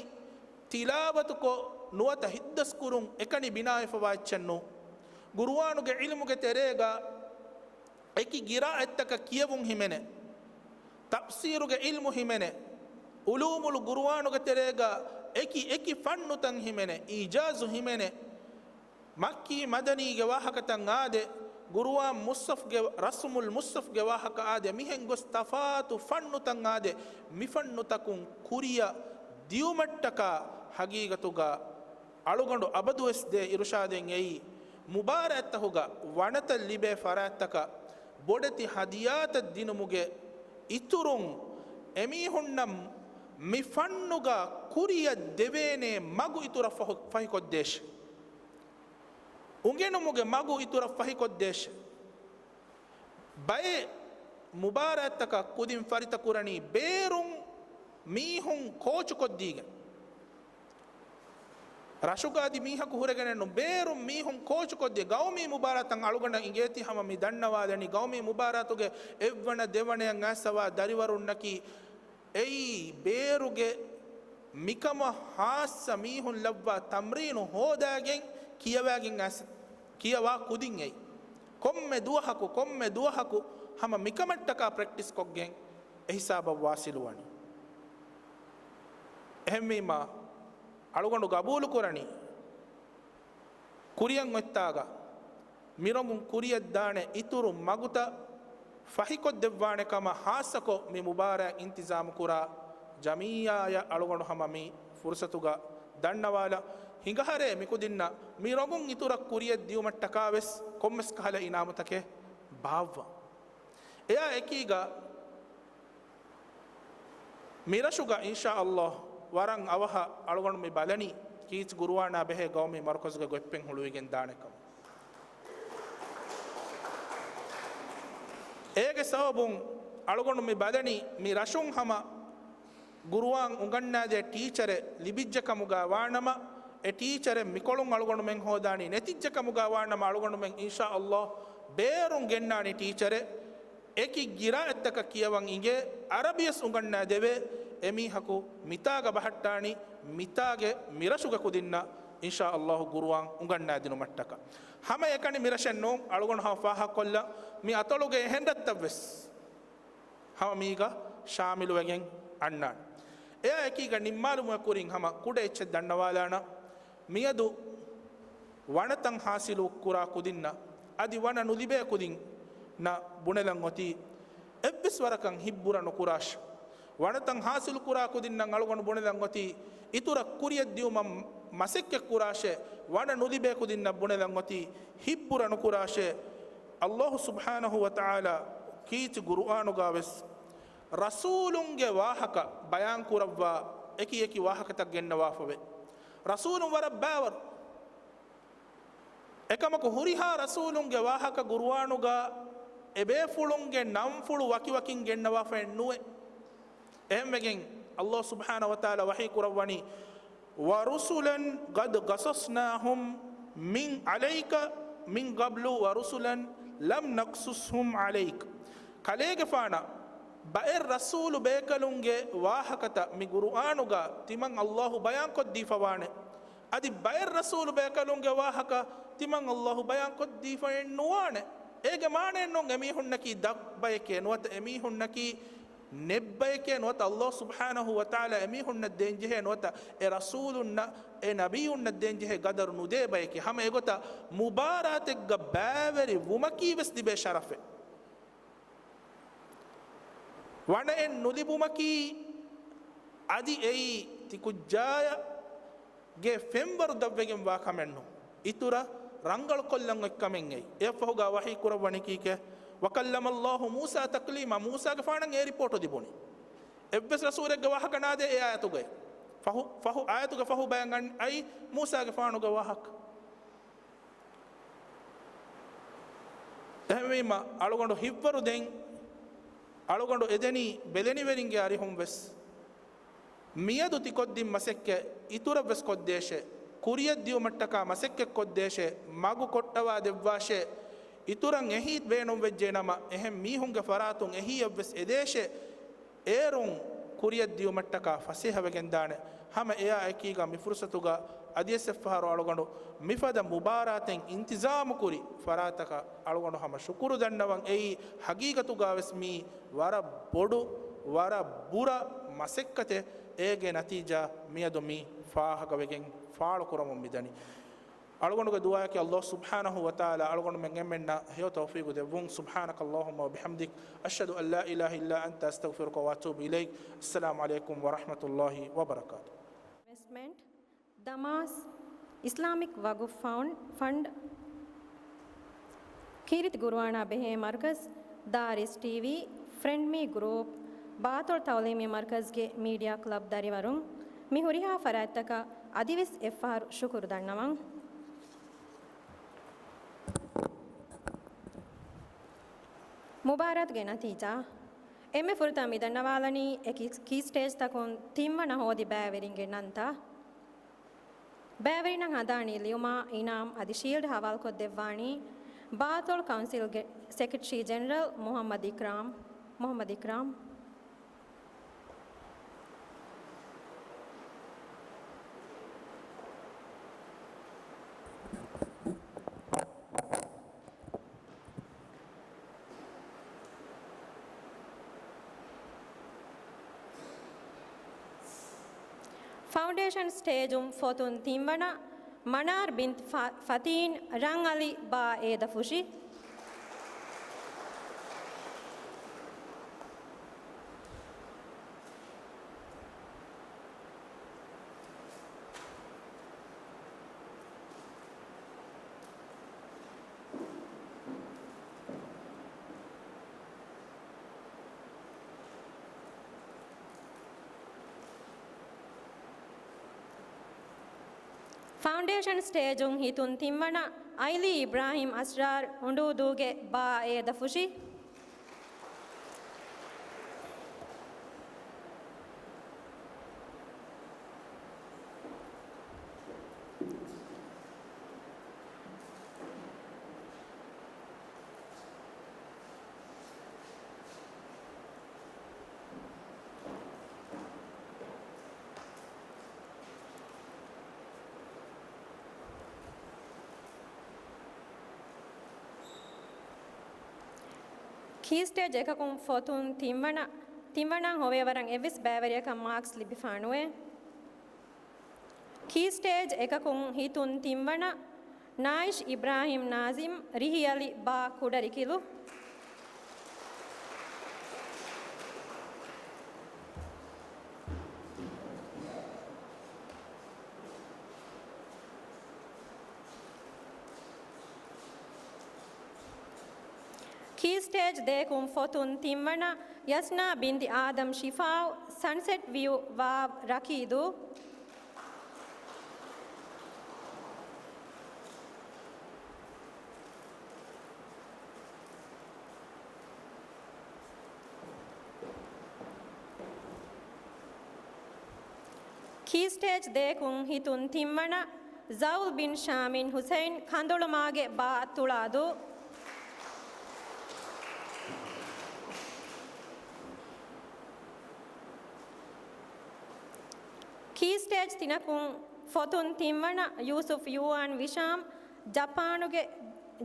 ތިލާވަތުކޮށް ނުވަތަ ހިތްދަސްކުރުން އެކަނި ބިނާވެފަވާ އެއްޗެއް ނޫން. ޤުރުއާނުގެ ޢިލްމުގެ ތެރޭގަ އެކި ގިރާއަތްތަކަށް ކިޔެވުން ހިމެނޭ. ތަފްސީރުގެ ޢިލްމު ހިމެނޭ. ޢުލޫމުލް ޤުރުއާނުގެ ތެރޭގަ އެކި އެކި ފަންނުތައް ހިމެނޭ. އިޢުޖާޒު ހިމެނޭ. މައްކީ މަދަނީގެ ވާހަކަތައް އާދެ، ޤުރުއާން މުޞްޙަފްގެ، ރަސްމުލް މުޞްޙަފްގެ ވާހަކަ އާދެ، މިހެން ގޮސް ތަފާތު ފަންނުތައް އާދެ، މި ފަންނުތަކުން ކުރިއަށް ދިޔުމަށްޓަކާ ޙަޤީޤަތުގަ އަޅުގަނޑު އަބަދުވެސް ދޭ އިރުޝާދެއް އެއީ، މުބާރާތްތަކުގަ ވަނަތައް ލިބޭ ފަރާތްތަކަށް ބޮޑެތި ހަދިޔާތައް ދިނުމުގެ އިތުރުން، އެމީހުންނަށް މި ފަންނުގަ ކުރިއަށް ދެވޭނޭ މަގު އިތުރަށް ފަހު، ފަހިކޮށްދޭށޭ. އުނގެނުމުގެ މަގު އިތުރަށް ފަހިކޮށްދޭށޭ. ބައެއް މުބާރާތްތަކަށް ކުދިން ފަރިތަކުރަނީ ބޭރުން މީހުން ކޯޗުކޮށްދީގެން. ރަށުގަ އަދި މީހަކު ހުރެގެނެއްނު، ބޭރުން މީހުން ކޯޗުކޮށްދީ، ގައުމީ މުބާރާތަށް އަޅުގަނޑަށް އިނގޭތީ ހަމަ މި ދަންނަވާލަނީ، ގައުމީ މުބާރާތުގެ އެއްވަނަ ދެވަނަޔަށް އައިސްފަވާ ދަރިވަރުންނަކީ އެއީ ބޭރުގެ މިކަމަށް ހާއްސަ މީހުން ލައްވާ ތަމްރީނު ހޯދާގެން ކިޔަވާގެން އައިސް، ކިޔަވާ ކުދިން އެއީ. ކޮންމެ ދުވަހަކު، ކޮންމެ ދުވަހަކު ހަމަ މިކަމަށްޓަކާ ޕްރެކްޓިސް ކޮށްގެން އެހިސާބަށް ވާސިލުވަނީ. އެހެންވީމާ، އަޅުގަނޑު ގަބޫލުކުރަނީ، ކުރިއަށް އޮތްތާގަ މިރޮނގުން ކުރިއަށްދާނެ އިތުރު މަގުތައް ފަހިކޮށްދެއްވާނެ ކަމަށް ހާއްސަކޮށް މި މުބާރާތް އިންތިޒާމުކުރާ ޖަމިއްޔާއަށް އަޅުގަނޑު ހަމަ މި ފުރުސަތުގަ ދަންނަވާލަން. ހިނގަހަރޭ މިކުދިންނަށް މި ރޮނގުން އިތުރަށް ކުރިއަށް ދިޔުމަށްޓަކާވެސް ކޮންމެސް ކަހަލަ އިނާމުތަކެއް ބާއްވަން. އެއާ އެކީގަ މިރަށުގަ އިންޝާﷲ ވަރަށް އަވަހަށް އަޅުގަނޑު މި ބަލަނީ ކީޗް ގުރުއާނާ ބެހޭ ގައުމީ މަރުކަޒުގެ ގޮތްޕެން ހުޅުވިގެން ދާނެ ކަމަށް. އޭގެ ސަބަބުން އަޅުގަނޑު މި ބަލަނީ މި ރަށުން ހަމަ ގުރުއާން އުނގަންނާދޭ ޓީޗަރެއް ލިބިއްޖެ ކަމުގަ ވާނަމަ، އެ ޓީޗަރެއް މިކޮޅުން އަޅުގަނޑުމެން ހޯދާނީ ނެތިއްޖެ ކަމުގަ ވާނަމަ، އަޅުގަނޑުމެން އިންޝާﷲ ބޭރުން ގެންނާނީ ޓީޗަރެއް. އެކި ގިރާއަތްތަކަށް ކިޔަވަން އިނގޭ، އަރަބިޔަސް އުނގަންނާދެވޭ. އެމީހަކު މިތާގަ ބަހައްޓާނީ، މިތާގެ މިރަށުގެ ކުދިންނަށް އިންޝާﷲ ގުރުއާން އުނގަންނާދިނުމަށްޓަކަ. ހަމަ އެކަނި މިރަށެއް ނޫން، އަޅުގަނޑު ހަމަ ފާހަގަކޮށްލަން، މި އަތޮޅުގެ އެހެން ރަށްތައްވެސް ހަމަ މީގަ ޝާމިލުވެގެން އަންނާނެ. އެއާ އެކީގަ ނިންމާލުމުގެ ކުރިން ހަމަ ކުޑަ އެއްޗެއް ދަންނަވާލާނަން. މިއަދު ވަނަތައް ހާސިލު ކުރާ ކުދިންނަށް އަދި ވަނަ ނުލިބޭ ކުދިންނަށް ބުނެލަން އޮތީ، އެއްވެސް ވަރަކަށް ހިތްބުރަ ނުކުރާށޭ. ވަނަތައް ހާސިލު ކުރާ ކުދިންނަށް އަޅުގަނޑު ބުނެލަން އޮތީ، އިތުރަށް ކުރިއަށް ދިޔުމަށް މަސައްކަތް ކުރާށޭ. ވަނަ ނުލިބޭ ކުދިންނަށް ބުނެލަން އޮތީ، ހިތްބުރަ ނުކުރާށޭ. ﷲ ސުބްޙާނަހޫ ވަތަޢާލާ ކީރިތި ގުރުއާނުގަ ވެސް ރަސޫލުންގެ ވާހަކަ ބަޔާން ކުރައްވާ އެކި އެކި ވާހަކަތައް ގެންނަވާފަވޭ. ރަސޫލުން ވަރަށް ބައިވަރު. އެކަމަކު ހުރިހާ ރަސޫލުންގެ ވާހަކަ ގުރުއާނުގަ އެބޭފުޅުންގެ ނަންފުޅު ވަކިވަކިން ގެންނަވާފައެއް ނުވޭ. އެހެންވެގެން ﷲ ސުބްޙާނަހޫ ވަތަޢާލާ ވަޙީ ކުރައްވަނީ، ورسلا قد قصصناهم من عليك من قبل ورسلا لم نقصصهم عليك. ކަލޭގެފާނަށް ބައެއް ރަސޫލު ބޭކަލުންގެ ވާހަކަތައް މި ޤުރުއާނުގަ ތިމަން ﷲ ބަޔާންކޮށްދީފަވާނެ. އަދި ބައެއް ރަސޫލު ބޭކަލުންގެ ވާހަކަ ތިމަން ﷲ ބަޔާންކޮށްދީފައެއް ނުވާނެ. އޭގެ މާނައެއްނޫން އެމީހުންނަކީ ދަށް ބަޔެކޭ ނުވަތަ އެމީހުންނަކީ ނެއްބަޔެކޭ ނުވަތަ ﷲ ސުބްޙާނަހޫ ވަތަޢާލާ އެމީހުންނަށް ދޭންޖެހޭ ނުވަތަ އެ ރަސޫލުންނަށް އެ ނަބިއްޔުންނަށް ދޭންޖެހޭ ގަދަރު ނުދޭ ބަޔެކޭ. ހަމަ އެގޮތަށް މުބާރާތެއްގަ ބައިވެރި ވުމަކީ ވެސް ލިބޭ ޝަރަފެއް. ވަނައެއް ނުލިބުމަކީ އަދި އެއީ ތިކުއްޖާޔަށް ގެ ފެންވަރު ދަށްވެގެން ވާ ކަމެއް ނޫން. އިތުރަށް ރަނގަޅުކޮށްލަން އޮތް ކަމެއް އެއީ. އެއަށްފަހުގަ ވަޙީ ކުރައްވަނީ ކީކޭ؟ وكلم الله موسى تكليما. މޫސާގެފާނަށް އެ ރިޕޯޓު ލިބުނީ. އެއްވެސް ރަސޫލެއްގެ ވާހަކަ ނާދޭ އެ އާޔަތުގައި. ފަހު، ފަހު އާޔަތުގެ ފަހު ބަޔަން އައި މޫސާގެފާނުގެ ވާހަކަ. އެހެންވީމަ، އަޅުގަނޑު ހިތްވަރު ދެން، އަޅުގަނޑު އެދެނީ ބެލެނިވެރިންގެ އަރިހުން ވެސް. މިއަދު ތި ކޮށްދިން މަސައްކަތް އިތުރަށް ވެސް ކޮށްދޭށޭ. ކުރިއަށް ދިޔުމަށްޓަކާ މަސައްކަތް ކޮށްދޭށޭ. މަގު ކޮށްޓަވާ ދެއްވާށޭ. އިތުރަށް އެހީ ބޭނުން ވެއްޖެ ނަމަ، އެހެން މީހުންގެ ފަރާތުން އެހީއަށް ވެސް އެދޭށޭ. އޭރުން ކުރިއަށް ދިޔުމަށްޓަކާ ފަސޭހަވެގެންދާނެ. ހަމަ އެއާ އެކީގަ މި ފުރުސަތުގަ އަދިވެސް އެއްފަހަރު އަޅުގަނޑު މިފަދަ މުބާރާތެއް އިންތިޒާމުކުރި ފަރާތަކަށް އަޅުގަނޑު ހަމަ ޝުކުރު ދަންނަވަން. އެއީ ހަގީގަތުގަ ވެސް މީ ވަރަށް ބޮޑު، ވަރަށް ބުރަ މަސައްކަތެއް. އޭގެ ނަތީޖާ މިއަދު މި ފާހަގަވެގެން ފާޅުކުރަމުން މިދަނީ. އަޅުގަނޑުގެ ދުޢާއަކީ ﷲ ސުބްޙާނަހޫ ވަތަޢާލާ އަޅުގަނޑުމެން އެންމެންނަށް ހެޔޮ ތައުފީޤު ދެއްވުން. سبحانك اللهم وبحمدك، أشهد أن لا إله إلا أنت، أستغفرك وأتوب إليك. السلام عليكم ورحمة الله وبركاته. އިންވެސްޓްމަންޓް، ދަމާސް، އިސްލާމިކް ވަގުފް ފައުން، ފަންޑް، ކީރިތި ގުރުއާނާ ބެހޭ މަރުކަޒް، ދާރިސް ޓީވީ، ފްރެންޑްމީ ގްރޫޕް، ބާޠުލް ތަޢުލީމީ މަރުކަޒްގެ މީޑިއާ ކްލަބް ދަރިވަރުން، މި ހުރިހާ ފަރާތްތަކަށް އަދިވެސް އެއްފަހަރު ޝުކުރު ދަންނަވަން. މުބާރާތުގެ ނަތީޖާ. އެންމެ ފުރަތަމަ މި ދަންނަވާލަނީ އެކި ކީ ސްޓޭޖްތަކުން ތިންވަނަ ހޯދި ބައިވެރިންގެ ނަންތައް. ބައިވެރިންނަށް ހަނދާނީ ލިޔުމާ އިނާމް އަދި ޝީލްޑް ހަވާލުކޮށްދެއްވާނީ ބާޠުލް ކައުންސިލްގެ ސެކްރެޓަރީ ޖެނެރަލް މުޙައްމަދު އިކްރާމް، މުޙައްމަދު އިކްރާމް. ފައުންޑޭޝަން ސްޓޭޖުން ފޮތުން ތިންވަނަ، މަނާރް ބިންތް ފަ-، ފަތީން، ރަންއަލި، ބާ އޭދަފުށި. ފައުންޑޭޝަން ސްޓޭޖުން ހިތުން ތިންވަނަ، އައިލީ އިބްރާހިމް އަސްރާރް އުނޑޫދޫގެ ބާ އޭދަފުށި. ކީ ސްޓޭޖް އެކަކުން ފޮތުން ތިންވަނަ، ތިންވަނައަށް ހޮވޭ ވަރަށް އެއްވެސް ބައިވެރިޔަކަށް މާކްސް ލިބިފާނުވޭ. ކީ ސްޓޭޖް އެކަކުން ހިތުން ތިންވަނަ، ނާއިޝް އިބްރާހިމް ނާޒިމް، ރިހިއަލި، ބާ ކުޑަރިކިލު. ކީ ސްޓޭޖް ދޭކުން ފޮތުން ތިންވަނަ، ޔަސްނާ ބިންތި އާދަމް ޝިފާއު، ސަންސެޓް ވިއު، ވާވް، ރަކީދޫ. ކީ ސްޓޭޖް ދޭކުން ހިތުން ތިންވަނަ، ޒައުލް ބިން ޝާމިން ހުސައިން ކަނދޮޅުމާގެ ބާ ތުޅާދޫ. ކީ ސްޓޭޖް ތިނަކުން ފޮތުން ތިންވަނަ ޔޫސުފް ޔޫއާން ވިޝާމް ޖަޕާނުގެ،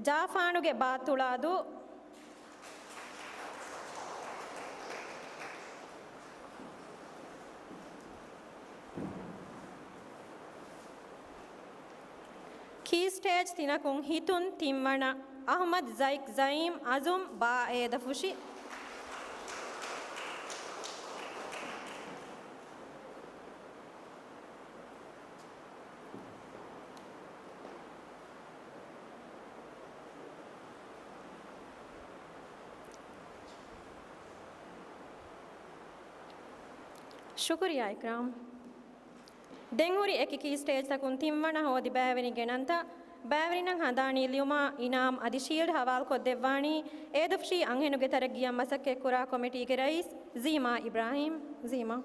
ޖާފާނުގެ ބާ ތުޅާދޫ. ކީ ސްޓޭޖް ތިނަކުން ހިތުން ތިންވަނަ އަޙްމަދު ޒައިކް ޒައީމް އަޒުމް ބާ އޭދަފުށި. ޝުކުރިއްޔާ އިކްރާމް. ދެން ހުރި އެކި ކީ ސްޓޭޖްތަކުން ތިންވަނަ ހޯދި ބައިވެރިންގެ ނަންތައް ބައިވެރިންނަށް ހަނދާނީ ލިޔުމާ އިނާމް އަދި ޝީލްޑް ހަވާލުކޮށްދެއްވާނީ އޭދަފުށީ އަންހެނުގެ ތަރައްގީއަށް މަސައްކަތްކުރާ ކޮމިޓީގެ ރައީސް ޒީމާ އިބްރާހީމް. ޒީމާ.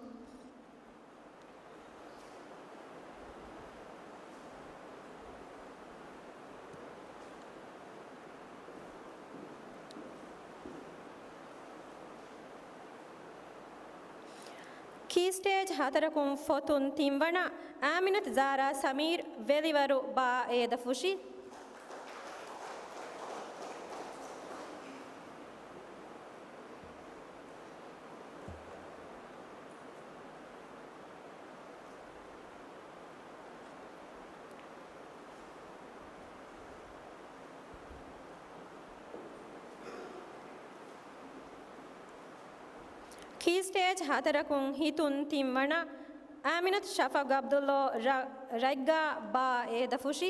ކީ ސްޓޭޖް ހަތަރަކުން ފޮތުން ތިންވަނަ އާމިނަތު ޒާރާ ސަމީރް ވެލިވަރު ބާ އޭދަފުށި. ކީ ސްޓޭޖް ހަތަރަކުން ހިތުން ތިންވަނަ އާމިނަތު ޝަފަގް އަބްދުﷲ ރަ-، ރަތްގާ ބާ އޭދަފުށި.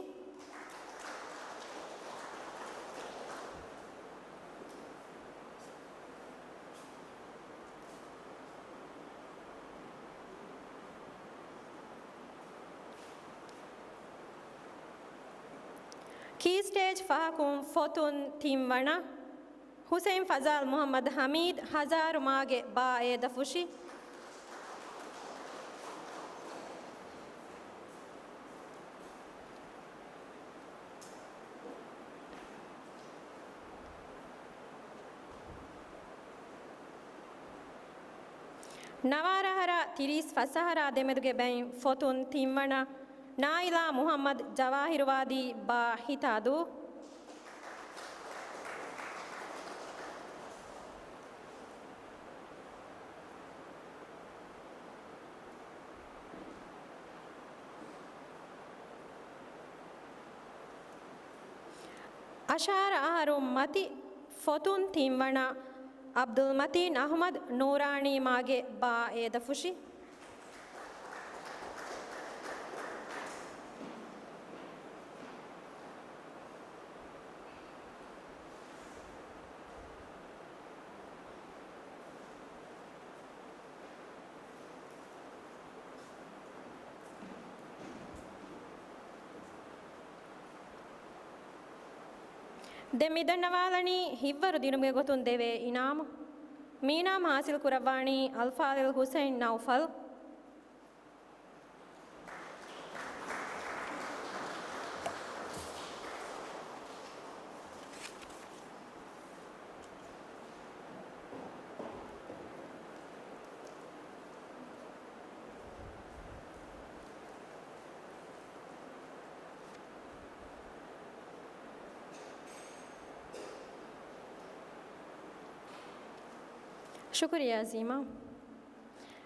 ކީ ސްޓޭޖް ފަހަކުން ފޮތުން ތިންވަނަ ހުސެއިން ފަޒާލް މުޙައްމަދު ޙަމީދު ހަޒާރު މާގެ ބާ އޭދަފުށި. ނަވާރަ އަހަރާ ތިރީސް ފަސް އަހަރާ ދެމެދުގެ ބައިން ފޮތުން ތިންވަނަ ނާއިލާ މުޙައްމަދު ޖަވާހިރުވާދީ ބާ ހިތާދޫ. އަށާރަ އަހަރުން މަތި ފޮތުން ތިންވަނަ އަބްދުލް މަތީން އަޙްމަދު ނޫރާނީ މާގެ ބާ އޭދަފުށި. ދެން މިދަންނަވާލަނީ ހިތްވަރު ދިނުމުގެ ގޮތުން ދެވޭ އިނާމު. މިއިނާމު ހާސިލް ކުރައްވާނީ އަލްފާޟިލް ހުސެއިން ނައުފަލް. ޝުކުރިއްޔާ ޒީމާ.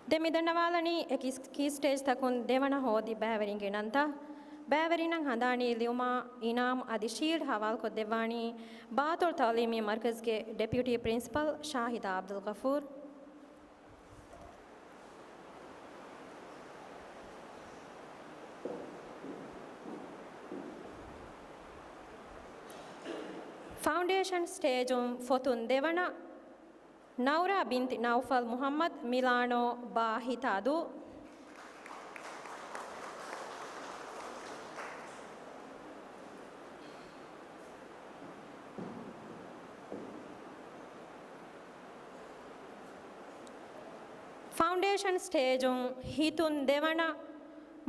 ދެން މިދަންނަވާލަނީ އެކި ކީ ސްޓޭޖްތަކުން ދެވަނަ ހޯދި ބައިވެރިންގެ ނަންތައް. ބައިވެރިންނަށް ހަނދާނީ ލިޔުމާ އިނާމް އަދި ޝީލްޑް ހަވާލުކޮށްދެއްވާނީ ބާތޮޅު ތަޢުލީމީ މަރްކަޒްގެ ޑެޕިއުޓީ ޕްރިންސިޕަލް ޝާހިދާ އަބްދުލްޣަފޫރު. ފައުންޑޭޝަން ސްޓޭޖުން ފޮތުން ދެވަނަ ނައުރާ ބިންތި ނައުފަލް މުޙައްމަދު މިލާނޯ ބާ ހިތާދޫ. ފައުންޑޭޝަން ސްޓޭޖުން ހިތުން ދެވަނަ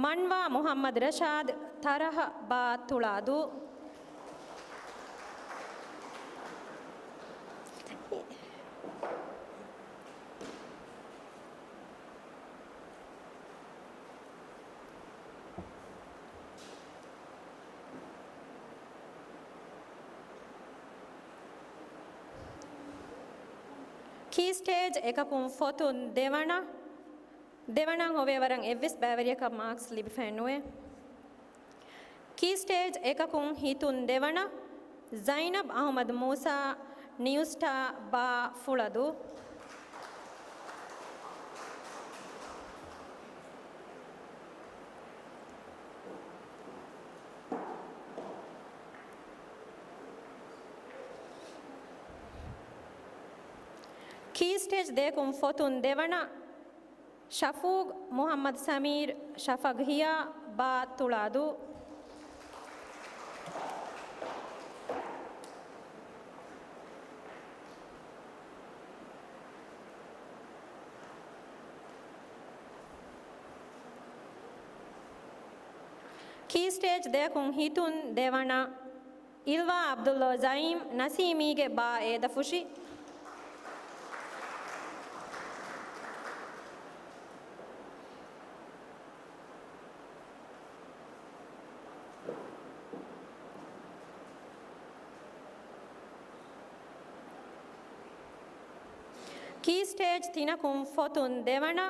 މަންވާ މުޙައްމަދު ރަޝާދު، ތަރަހަ ބާ ތުޅާދޫ. ކީ ސްޓޭޖް އެކަކުން ފޮތުން ދެވަނަ، ދެވަނަ ހޮވޭ ވަރަށް އެއްވެސް ބައިވެރިޔަކަށް މާކްސް ލިބިފައެއް ނުވޭ. ކީ ސްޓޭޖް އެކަކުން ހިތުން ދެވަނަ، ޒައިނަބް އަޙުމަދު މޫސާ، ނިއުސްޓާ ބާ ފުޅަދޫ. ކީ ސްޓޭޖް ދެއަކުން ފޮތުން ދެވަނަ، ޝަފޫގް މުޙައްމަދު ސަމީރު، ޝަފަގް ހިޔާ ބާ ތުޅާދޫ. ކީ ސްޓޭޖް ދެއަކުން ހިތުން ދެވަނަ، އިލްވާ ޢަބްދުﷲ ޒައީމް، ނަސީމީގެ ބާ އޭދަ ފުށި. ކީ ސްޓޭޖް ތިނަކުން ފޮތުން ދެވަނަ،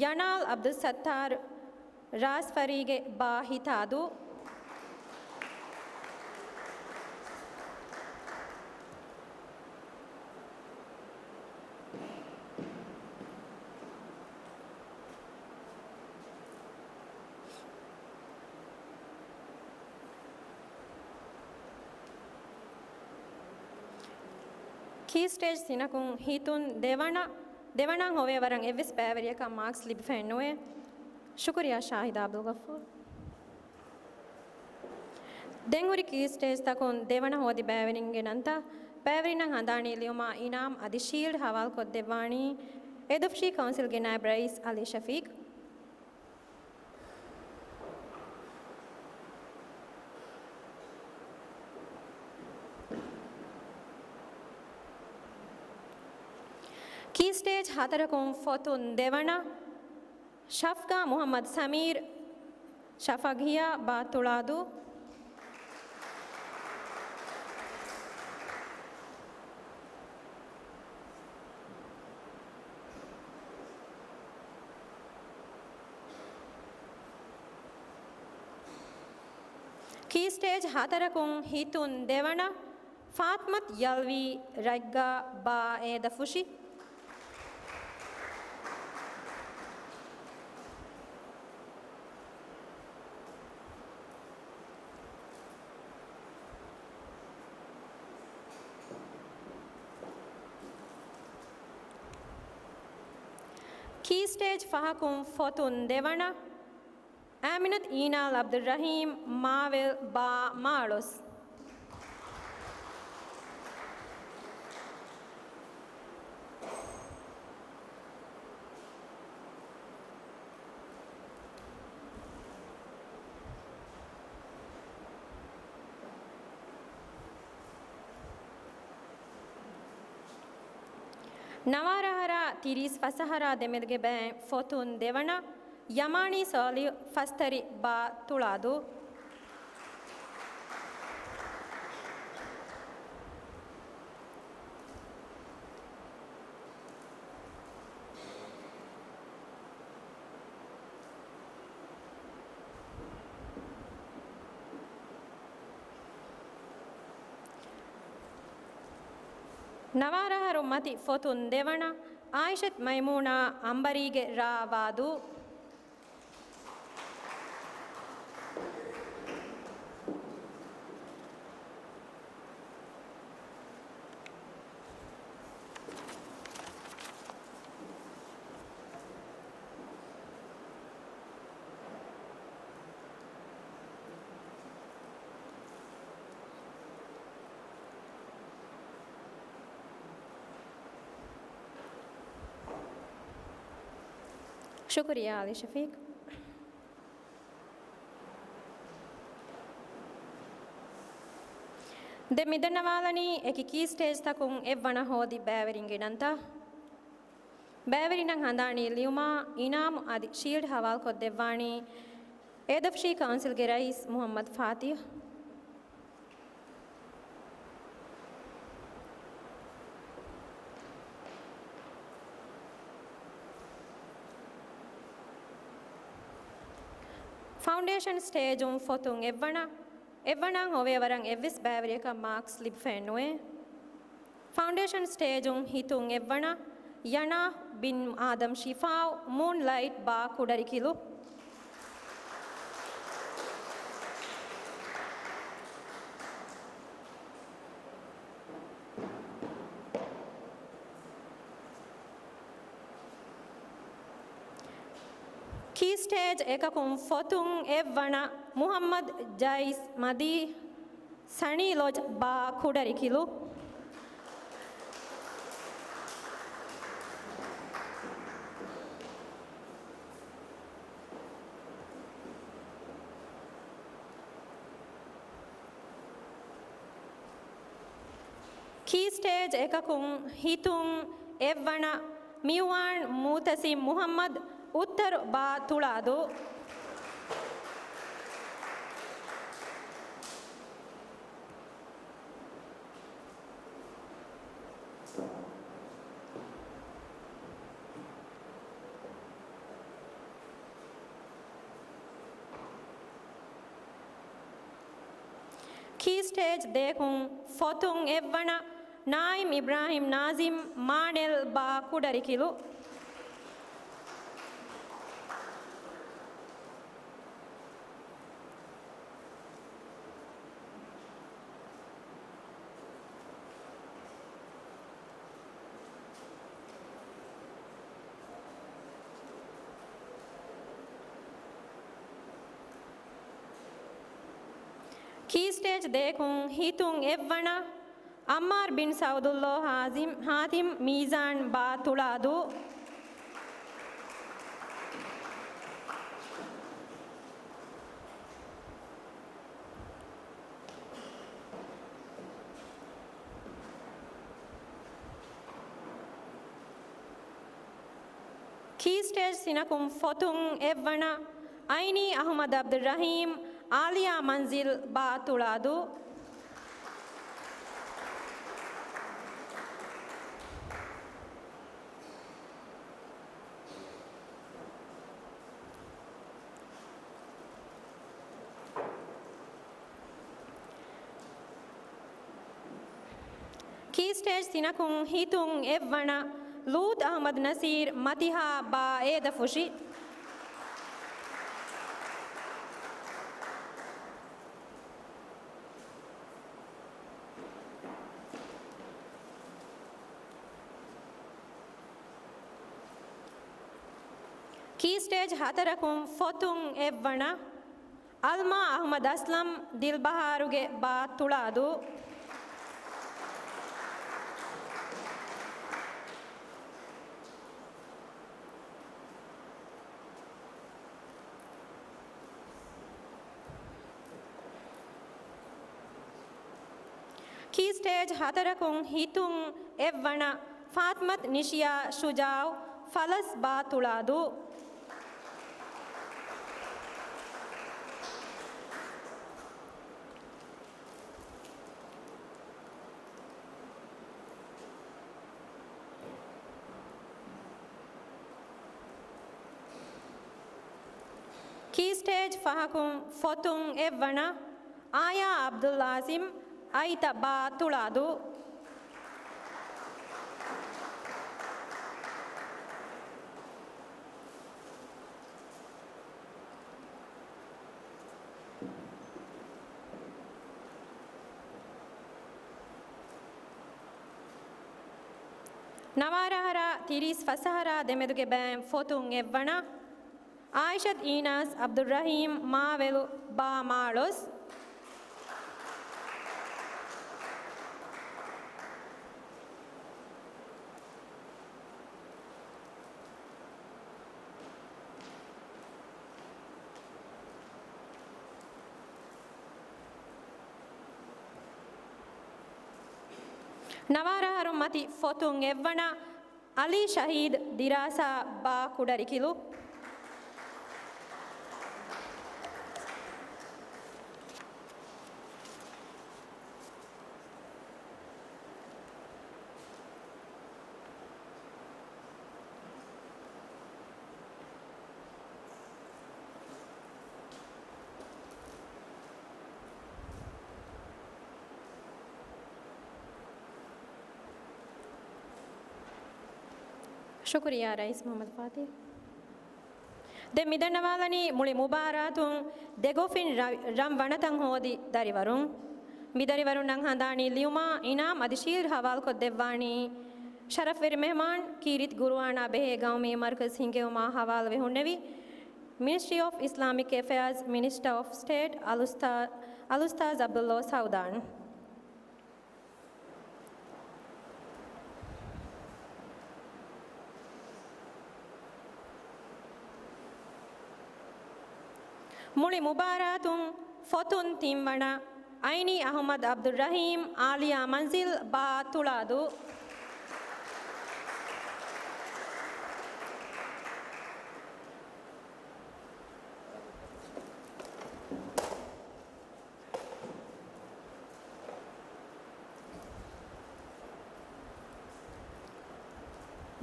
ޔަނާލް ޢަބްދުއްސައްތާރު، ރާސްފަރީގެ ބާ ހިތާދޫ. ކީ ސްޓޭޖް ތިނަކުން ހިތުން ދެވަނަ، ދެވަނަ ހޮވޭ ވަރަށް އެއްވެސް ބައިވެރިޔަކަށް މާކްސް ލިބިފައެއް ނުވޭ. ޝުކުރިއްޔާ ޝާހިދާ އަބްދުލްޣަފޫރު. ދެން ހުރި ކީ ސްޓޭޖްތަކުން ދެވަނަ ހޯދި ބައިވެރިންގެ ނަންތައް ބައިވެރިންނަށް ހަނދާނީ ލިޔުމާ އިނާމް އަދި ޝީލްޑް ހަވާލުކޮށްދެއްވާނީ އެދުފުށީ ކައުންސިލްގެ ނާއިބް ރައީސް އަލީ ޝަފީޤް. ކީ ސްޓޭޖް ހަތަރަކުން ފޮތުން ދެވަނަ، ޝަފްގާ މުޙައްމަދު ސަމީރު، ޝަފަގް ހިޔާ ބާ ތުޅާދޫ. ކީ ސްޓޭޖް ހަތަރަކުން ހިތުން ދެވަނަ، ފާތިމަތު ޔަލްވީ، ރަތްގާ ބާ އޭދަ ފުށި. ކީ ސްޓޭޖް ފަހަކުން ފޮތުން ދެވަނަ، އާމިނަތު އީނާލް ޢަބްދުއްރަޙީމް، މާވެލް ބާ މާޅޮސް. ނަވާރަހަރާ ތިރީސް ފަސްއަހަރާ ދެމެދުގެ ބައިން ފޮތުން ދެވަނަ، ޔަމާނީ ސޯލިހު، ފަސްތަރި ބާ ތުޅާދޫ. ނަވާރަހަރު މަތި ފޮތުން ދެވަނަ، އާއިޝަތު މައިމޫނާ، އަނބަރީގެ ރާ ވާދޫ. ޝުކުރިއްޔާ އަލީ ޝަފީޤް. ދެން މިދަންނަވާލަނީ އެކި ކީ ސްޓޭޖްތަކުން އެއްވަނަ ހޯދި ބައިވެރިންގެ ނަންތައް. ބައިވެރިންނަށް ހަނދާނީ ލިޔުމާ އިނާމު އަދި ޝީލްޑް ހަވާލުކޮށްދެއްވާނީ އޭދަފުށީ ކައުންސިލްގެ ރައީސް މުހައްމަދު ފާތިހު. ފައުންޑޭޝަން ސްޓޭޖުން ފޮތުން އެއްވަނަ، އެއްވަނައަށް ހޮވޭ ވަރަށް އެއްވެސް ބައިވެރިޔަކަށް މާކްސް ލިބިފައެއްނުވޭ. ފައުންޑޭޝަން ސްޓޭޖުން ހިތުން އެއްވަނަ، ޔަނާ ބިން އާދަމް ޝިފާއު، މޫންލައިޓް ބާ ކުޑަރިކިލު. ކީ ސްޓޭޖް އެކަކުން ފޮތުން އެއްވަނަ، މުހައްމަދު ޖައިސް މަދީ، ސަނީ ލޮޖް ބާ ކުޑަރިކިލު. ކީ ސްޓޭޖް އެކަކުން ހިތުން އެއްވަނަ، މިއުވާން މޫތަސިމް މުހައްމަދު، އުއްތަރު ބާ ތުޅާދޫ. ކީ ސްޓޭޖް ދޭކުން ފޮތުން އެއްވަނަ، ނާއިމް އިބްރާހިމް ނާޒިމް، މާނެލް ބާ ކުޑަރިކިލު. ކީ ސްޓޭޖް ދޭކުން ހިތުން އެއްވަނަ، އައްމާރު ބިން ސައުދުﷲ ހާޒިމް، ހާތިމް މީޒާން ބާ ތުޅާދޫ. ކީ ސްޓޭޖް ތިނަކުން ފޮތުން އެއްވަނަ، އައިނީ އަހުމަދު އަބްދުއްރަހީމް، އާލިޔާ މަންޒިލް ބާ ތުޅާދޫ. ކީ ސްޓޭޖް ތިނަކުން ހިތުން އެއްވަނަ، ލޫތް އަހުމަދު ނަސީރް، މަތިހާ ބާ އޭދަފުށި. ކީ ސްޓޭޖް ހަތަރަކުން ފޮތުން އެއްވަނަ، އަލްމާ އަހުމަދު އަސްލަމް، ދިލްބަހާރުގެ ބާ ތުޅާދޫ. ކީ ސްޓޭޖް ހަތަރަކުން ހިތުން އެއްވަނަ، ފާތިމަތު ނިޝިޔާ ޝުޖާއު، ފަލަސް ބާ ތުޅާދޫ. ކީ ސްޓޭޖް ފަހަކުން ފޮތުން އެއްވަނަ، އާޔާ އަބްދުލް އާޒިމް، އައިތަ ބާ ތުޅާދޫ. ނަވާރަ އަހަރާ ތިރީސް ފަސް އަހަރާ ދެމެދުގެ ބައިން ފޮތުން އެއްވަނަ، އާއިޝަތު އީނާސް އަބްދުއްރަހީމް މާވެލު ބާ މާޅޮސް. ނަވާރަ އަހަރުން މަތި ފޮތުން އެއްވަނަ، އަލީ ޝަހީދު ދިރާސާ ބާ ކުޑަރިކިލު. ޝުކުރިއްޔާ ރައީސް މުޙައްމަދު ފާތިޙް. ދެން މިދަންނަވާލަނީ މުޅި މުބާރާތުން ދެގޮފިން ރަ-، ރަން ވަނަތައް ހޯދި ދަރިވަރުން. މި ދަރިވަރުންނަށް ހަނދާނީ ލިޔުމާ އިނާމް އަދި ޝީލްޑް ހަވާލުކޮށްދެއްވާނީ ޝަރަފްވެރި މެހްމާން ކީރިތި ގުރުއާނާ ބެހޭ ގައުމީ މަރުކަޒް ހިންގެވުމާ ހަވާލުވެ ހުންނެވި މިނިސްޓްރީ އޮފް އިސްލާމިކް އެފެއާޒް މިނިސްޓަރ އޮފް ސްޓޭޓް އަލްއުސްތާ-، އަލްއުސްތާޒް ޢަބްދުﷲ ސަޢުދާން. މުޅި މުބާރާތުން ފޮތުން ތިންވަނަ، އައިނީ އަޙުމަދު ޢަބްދުއްރަޙީމް، އާލިޔާ މަންޒިލް، ބާ ތުޅާދޫ.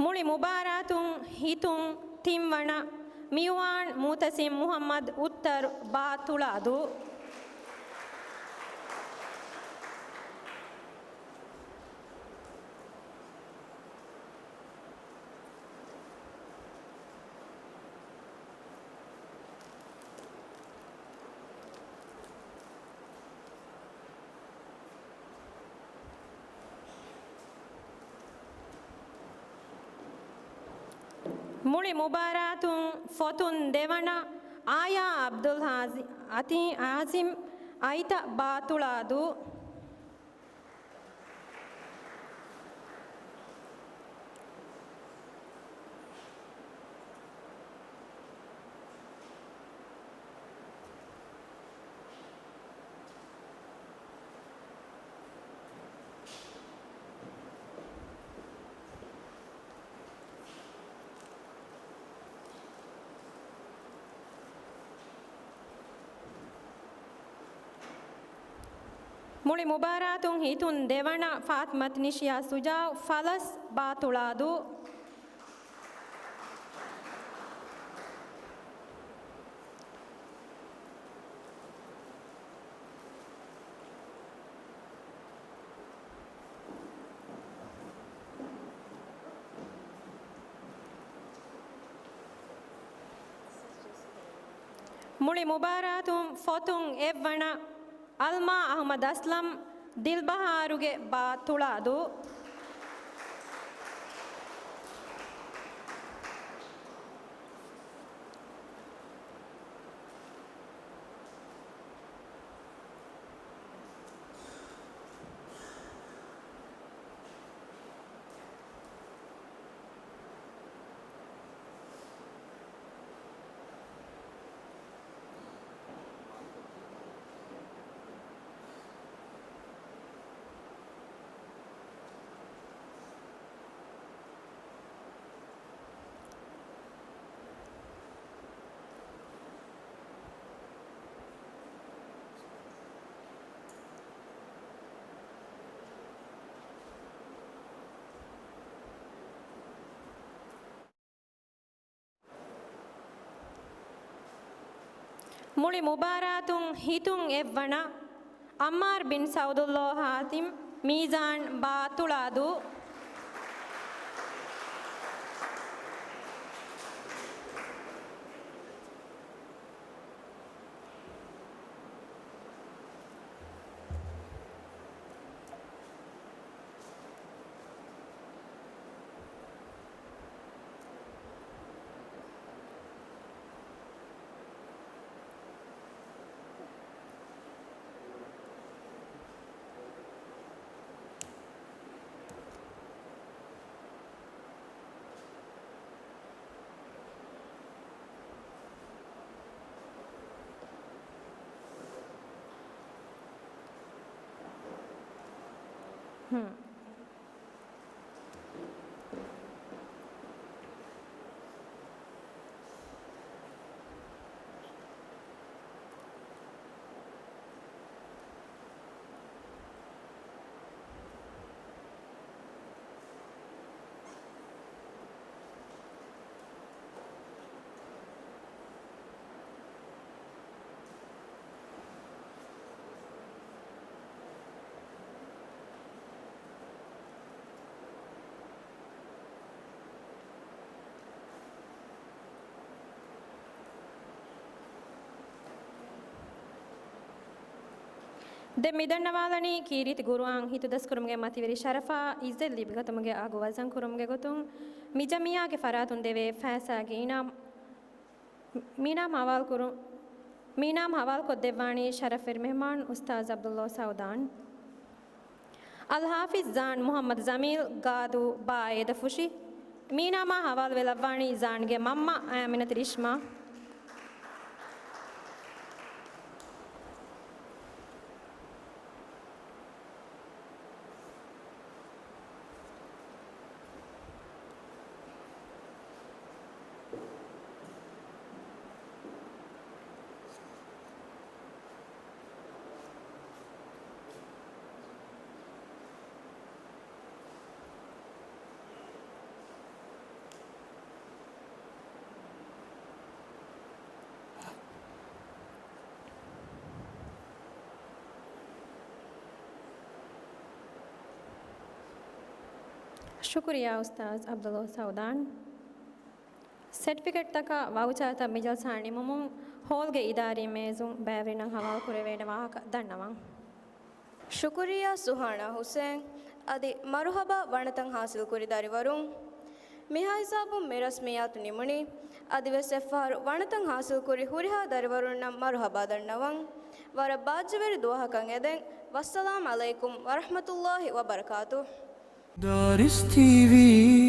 މުޅި މުބާރާތުން ހިތުން ތިންވަނަ، މިއުވާން މުޢުތަޞިމް މުޙައްމަދު، އުއްތަރު، ބާ ތުޅާދޫ. މުޅި މުބާރާތުން ފޮތުން ދެވަނަ، އާޔާ ޢަބްދުލް ހާޒި-، އަތި-، އާޒިމް އައިތަ، ބާ ތުޅާދޫ. މުޅި މުބާރާތުން ހިތުން ދެވަނަ، ފާތިމަތު ނިޝިޔާ ޝުޖާޢު، ފަލަސް، ބާ ތުޅާދޫ. މުޅި މުބާރާތުން ފޮތުން އެއްވަނަ، އަލްމާ އަޙްމަދު އަސްލަމް، ދިލްބަހާރުގެ، ބާ ތުޅާދޫ. މުޅި މުބާރާތުން ހިތުން އެއްވަނަ، ޢައްމާރު ބިން ސަޢުދުﷲ ޙާތިމް، މީޒާން، ބާ ތުޅާދޫ. ހުން. ދެން މިދަންނަވާލަނީ ކީރިތި ގުރުއާން ހިތުދަސްކުރުމުގެ މަތިވެރި ޝަރަފާ އިއްޒަތް ލިބިގަތުމުގެ އަގު ވަޒަންކުރުމުގެ ގޮތުން މި ޖަމިއްޔާގެ ފަރާތުން ދެވޭ ފައިސާގެ އިނާމް، މިއިނާމް ހަވާލުކުރު-، މިއިނާމް ހަވާލުކޮށްދެއްވާނީ ޝަރަފްވެރި މެހްމާން އުސްތާޛް ޢަބްދުﷲ ސަޢުދާން. އަލްޙާފިޡް ޒާން މުޙައްމަދު ޖަމީލް ގާދޫ ބާއޭދަ ފުށި، މިއިނާމާ ހަވާލުވެލައްވާނީ ޒާންގެ މަންމަ އައިމިނަތު ރިޝްމާ. ޝުކުރިއްޔާ އުސްތާޛް ޢަބްދުﷲ ސަޢުދާން. ސެޓްފިކެޓްތަކާ ވައުޗާތައް މި ޖަލްސާ ނިމުމުން ހޯލްގެ އިދާރީ މޭޒުން ބައިވެރިންނަށް ހަވާލުކުރެވޭނެ ވާހަކަ ދަންނަވަން. ޝުކުރިއްޔާ ސުހާނާ ހުސެން. އަދި މަރުޙަބާ ވަނަތައް ޙާޞިލްކުރި ދަރިވަރުން. މިހާ ހިސާބުން މި ރަސްމިއްޔާތު ނިމުނީ. އަދިވެސް އެއްފަހަރު ވަނަތައް ޙާޞިލްކުރި ހުރިހާ ދަރިވަރުންނަށް މަރުޙަބާ ދަންނަވަން. ވަރަށް ބާއްޖަވެރި ދުވަހަކަށް އެދެން. ވައްސަލާމް ޢަލައިކުމް ވަރަޙްމަތުﷲ ވަބަރަކާތުހު. ދާރިސް ޓީވީ.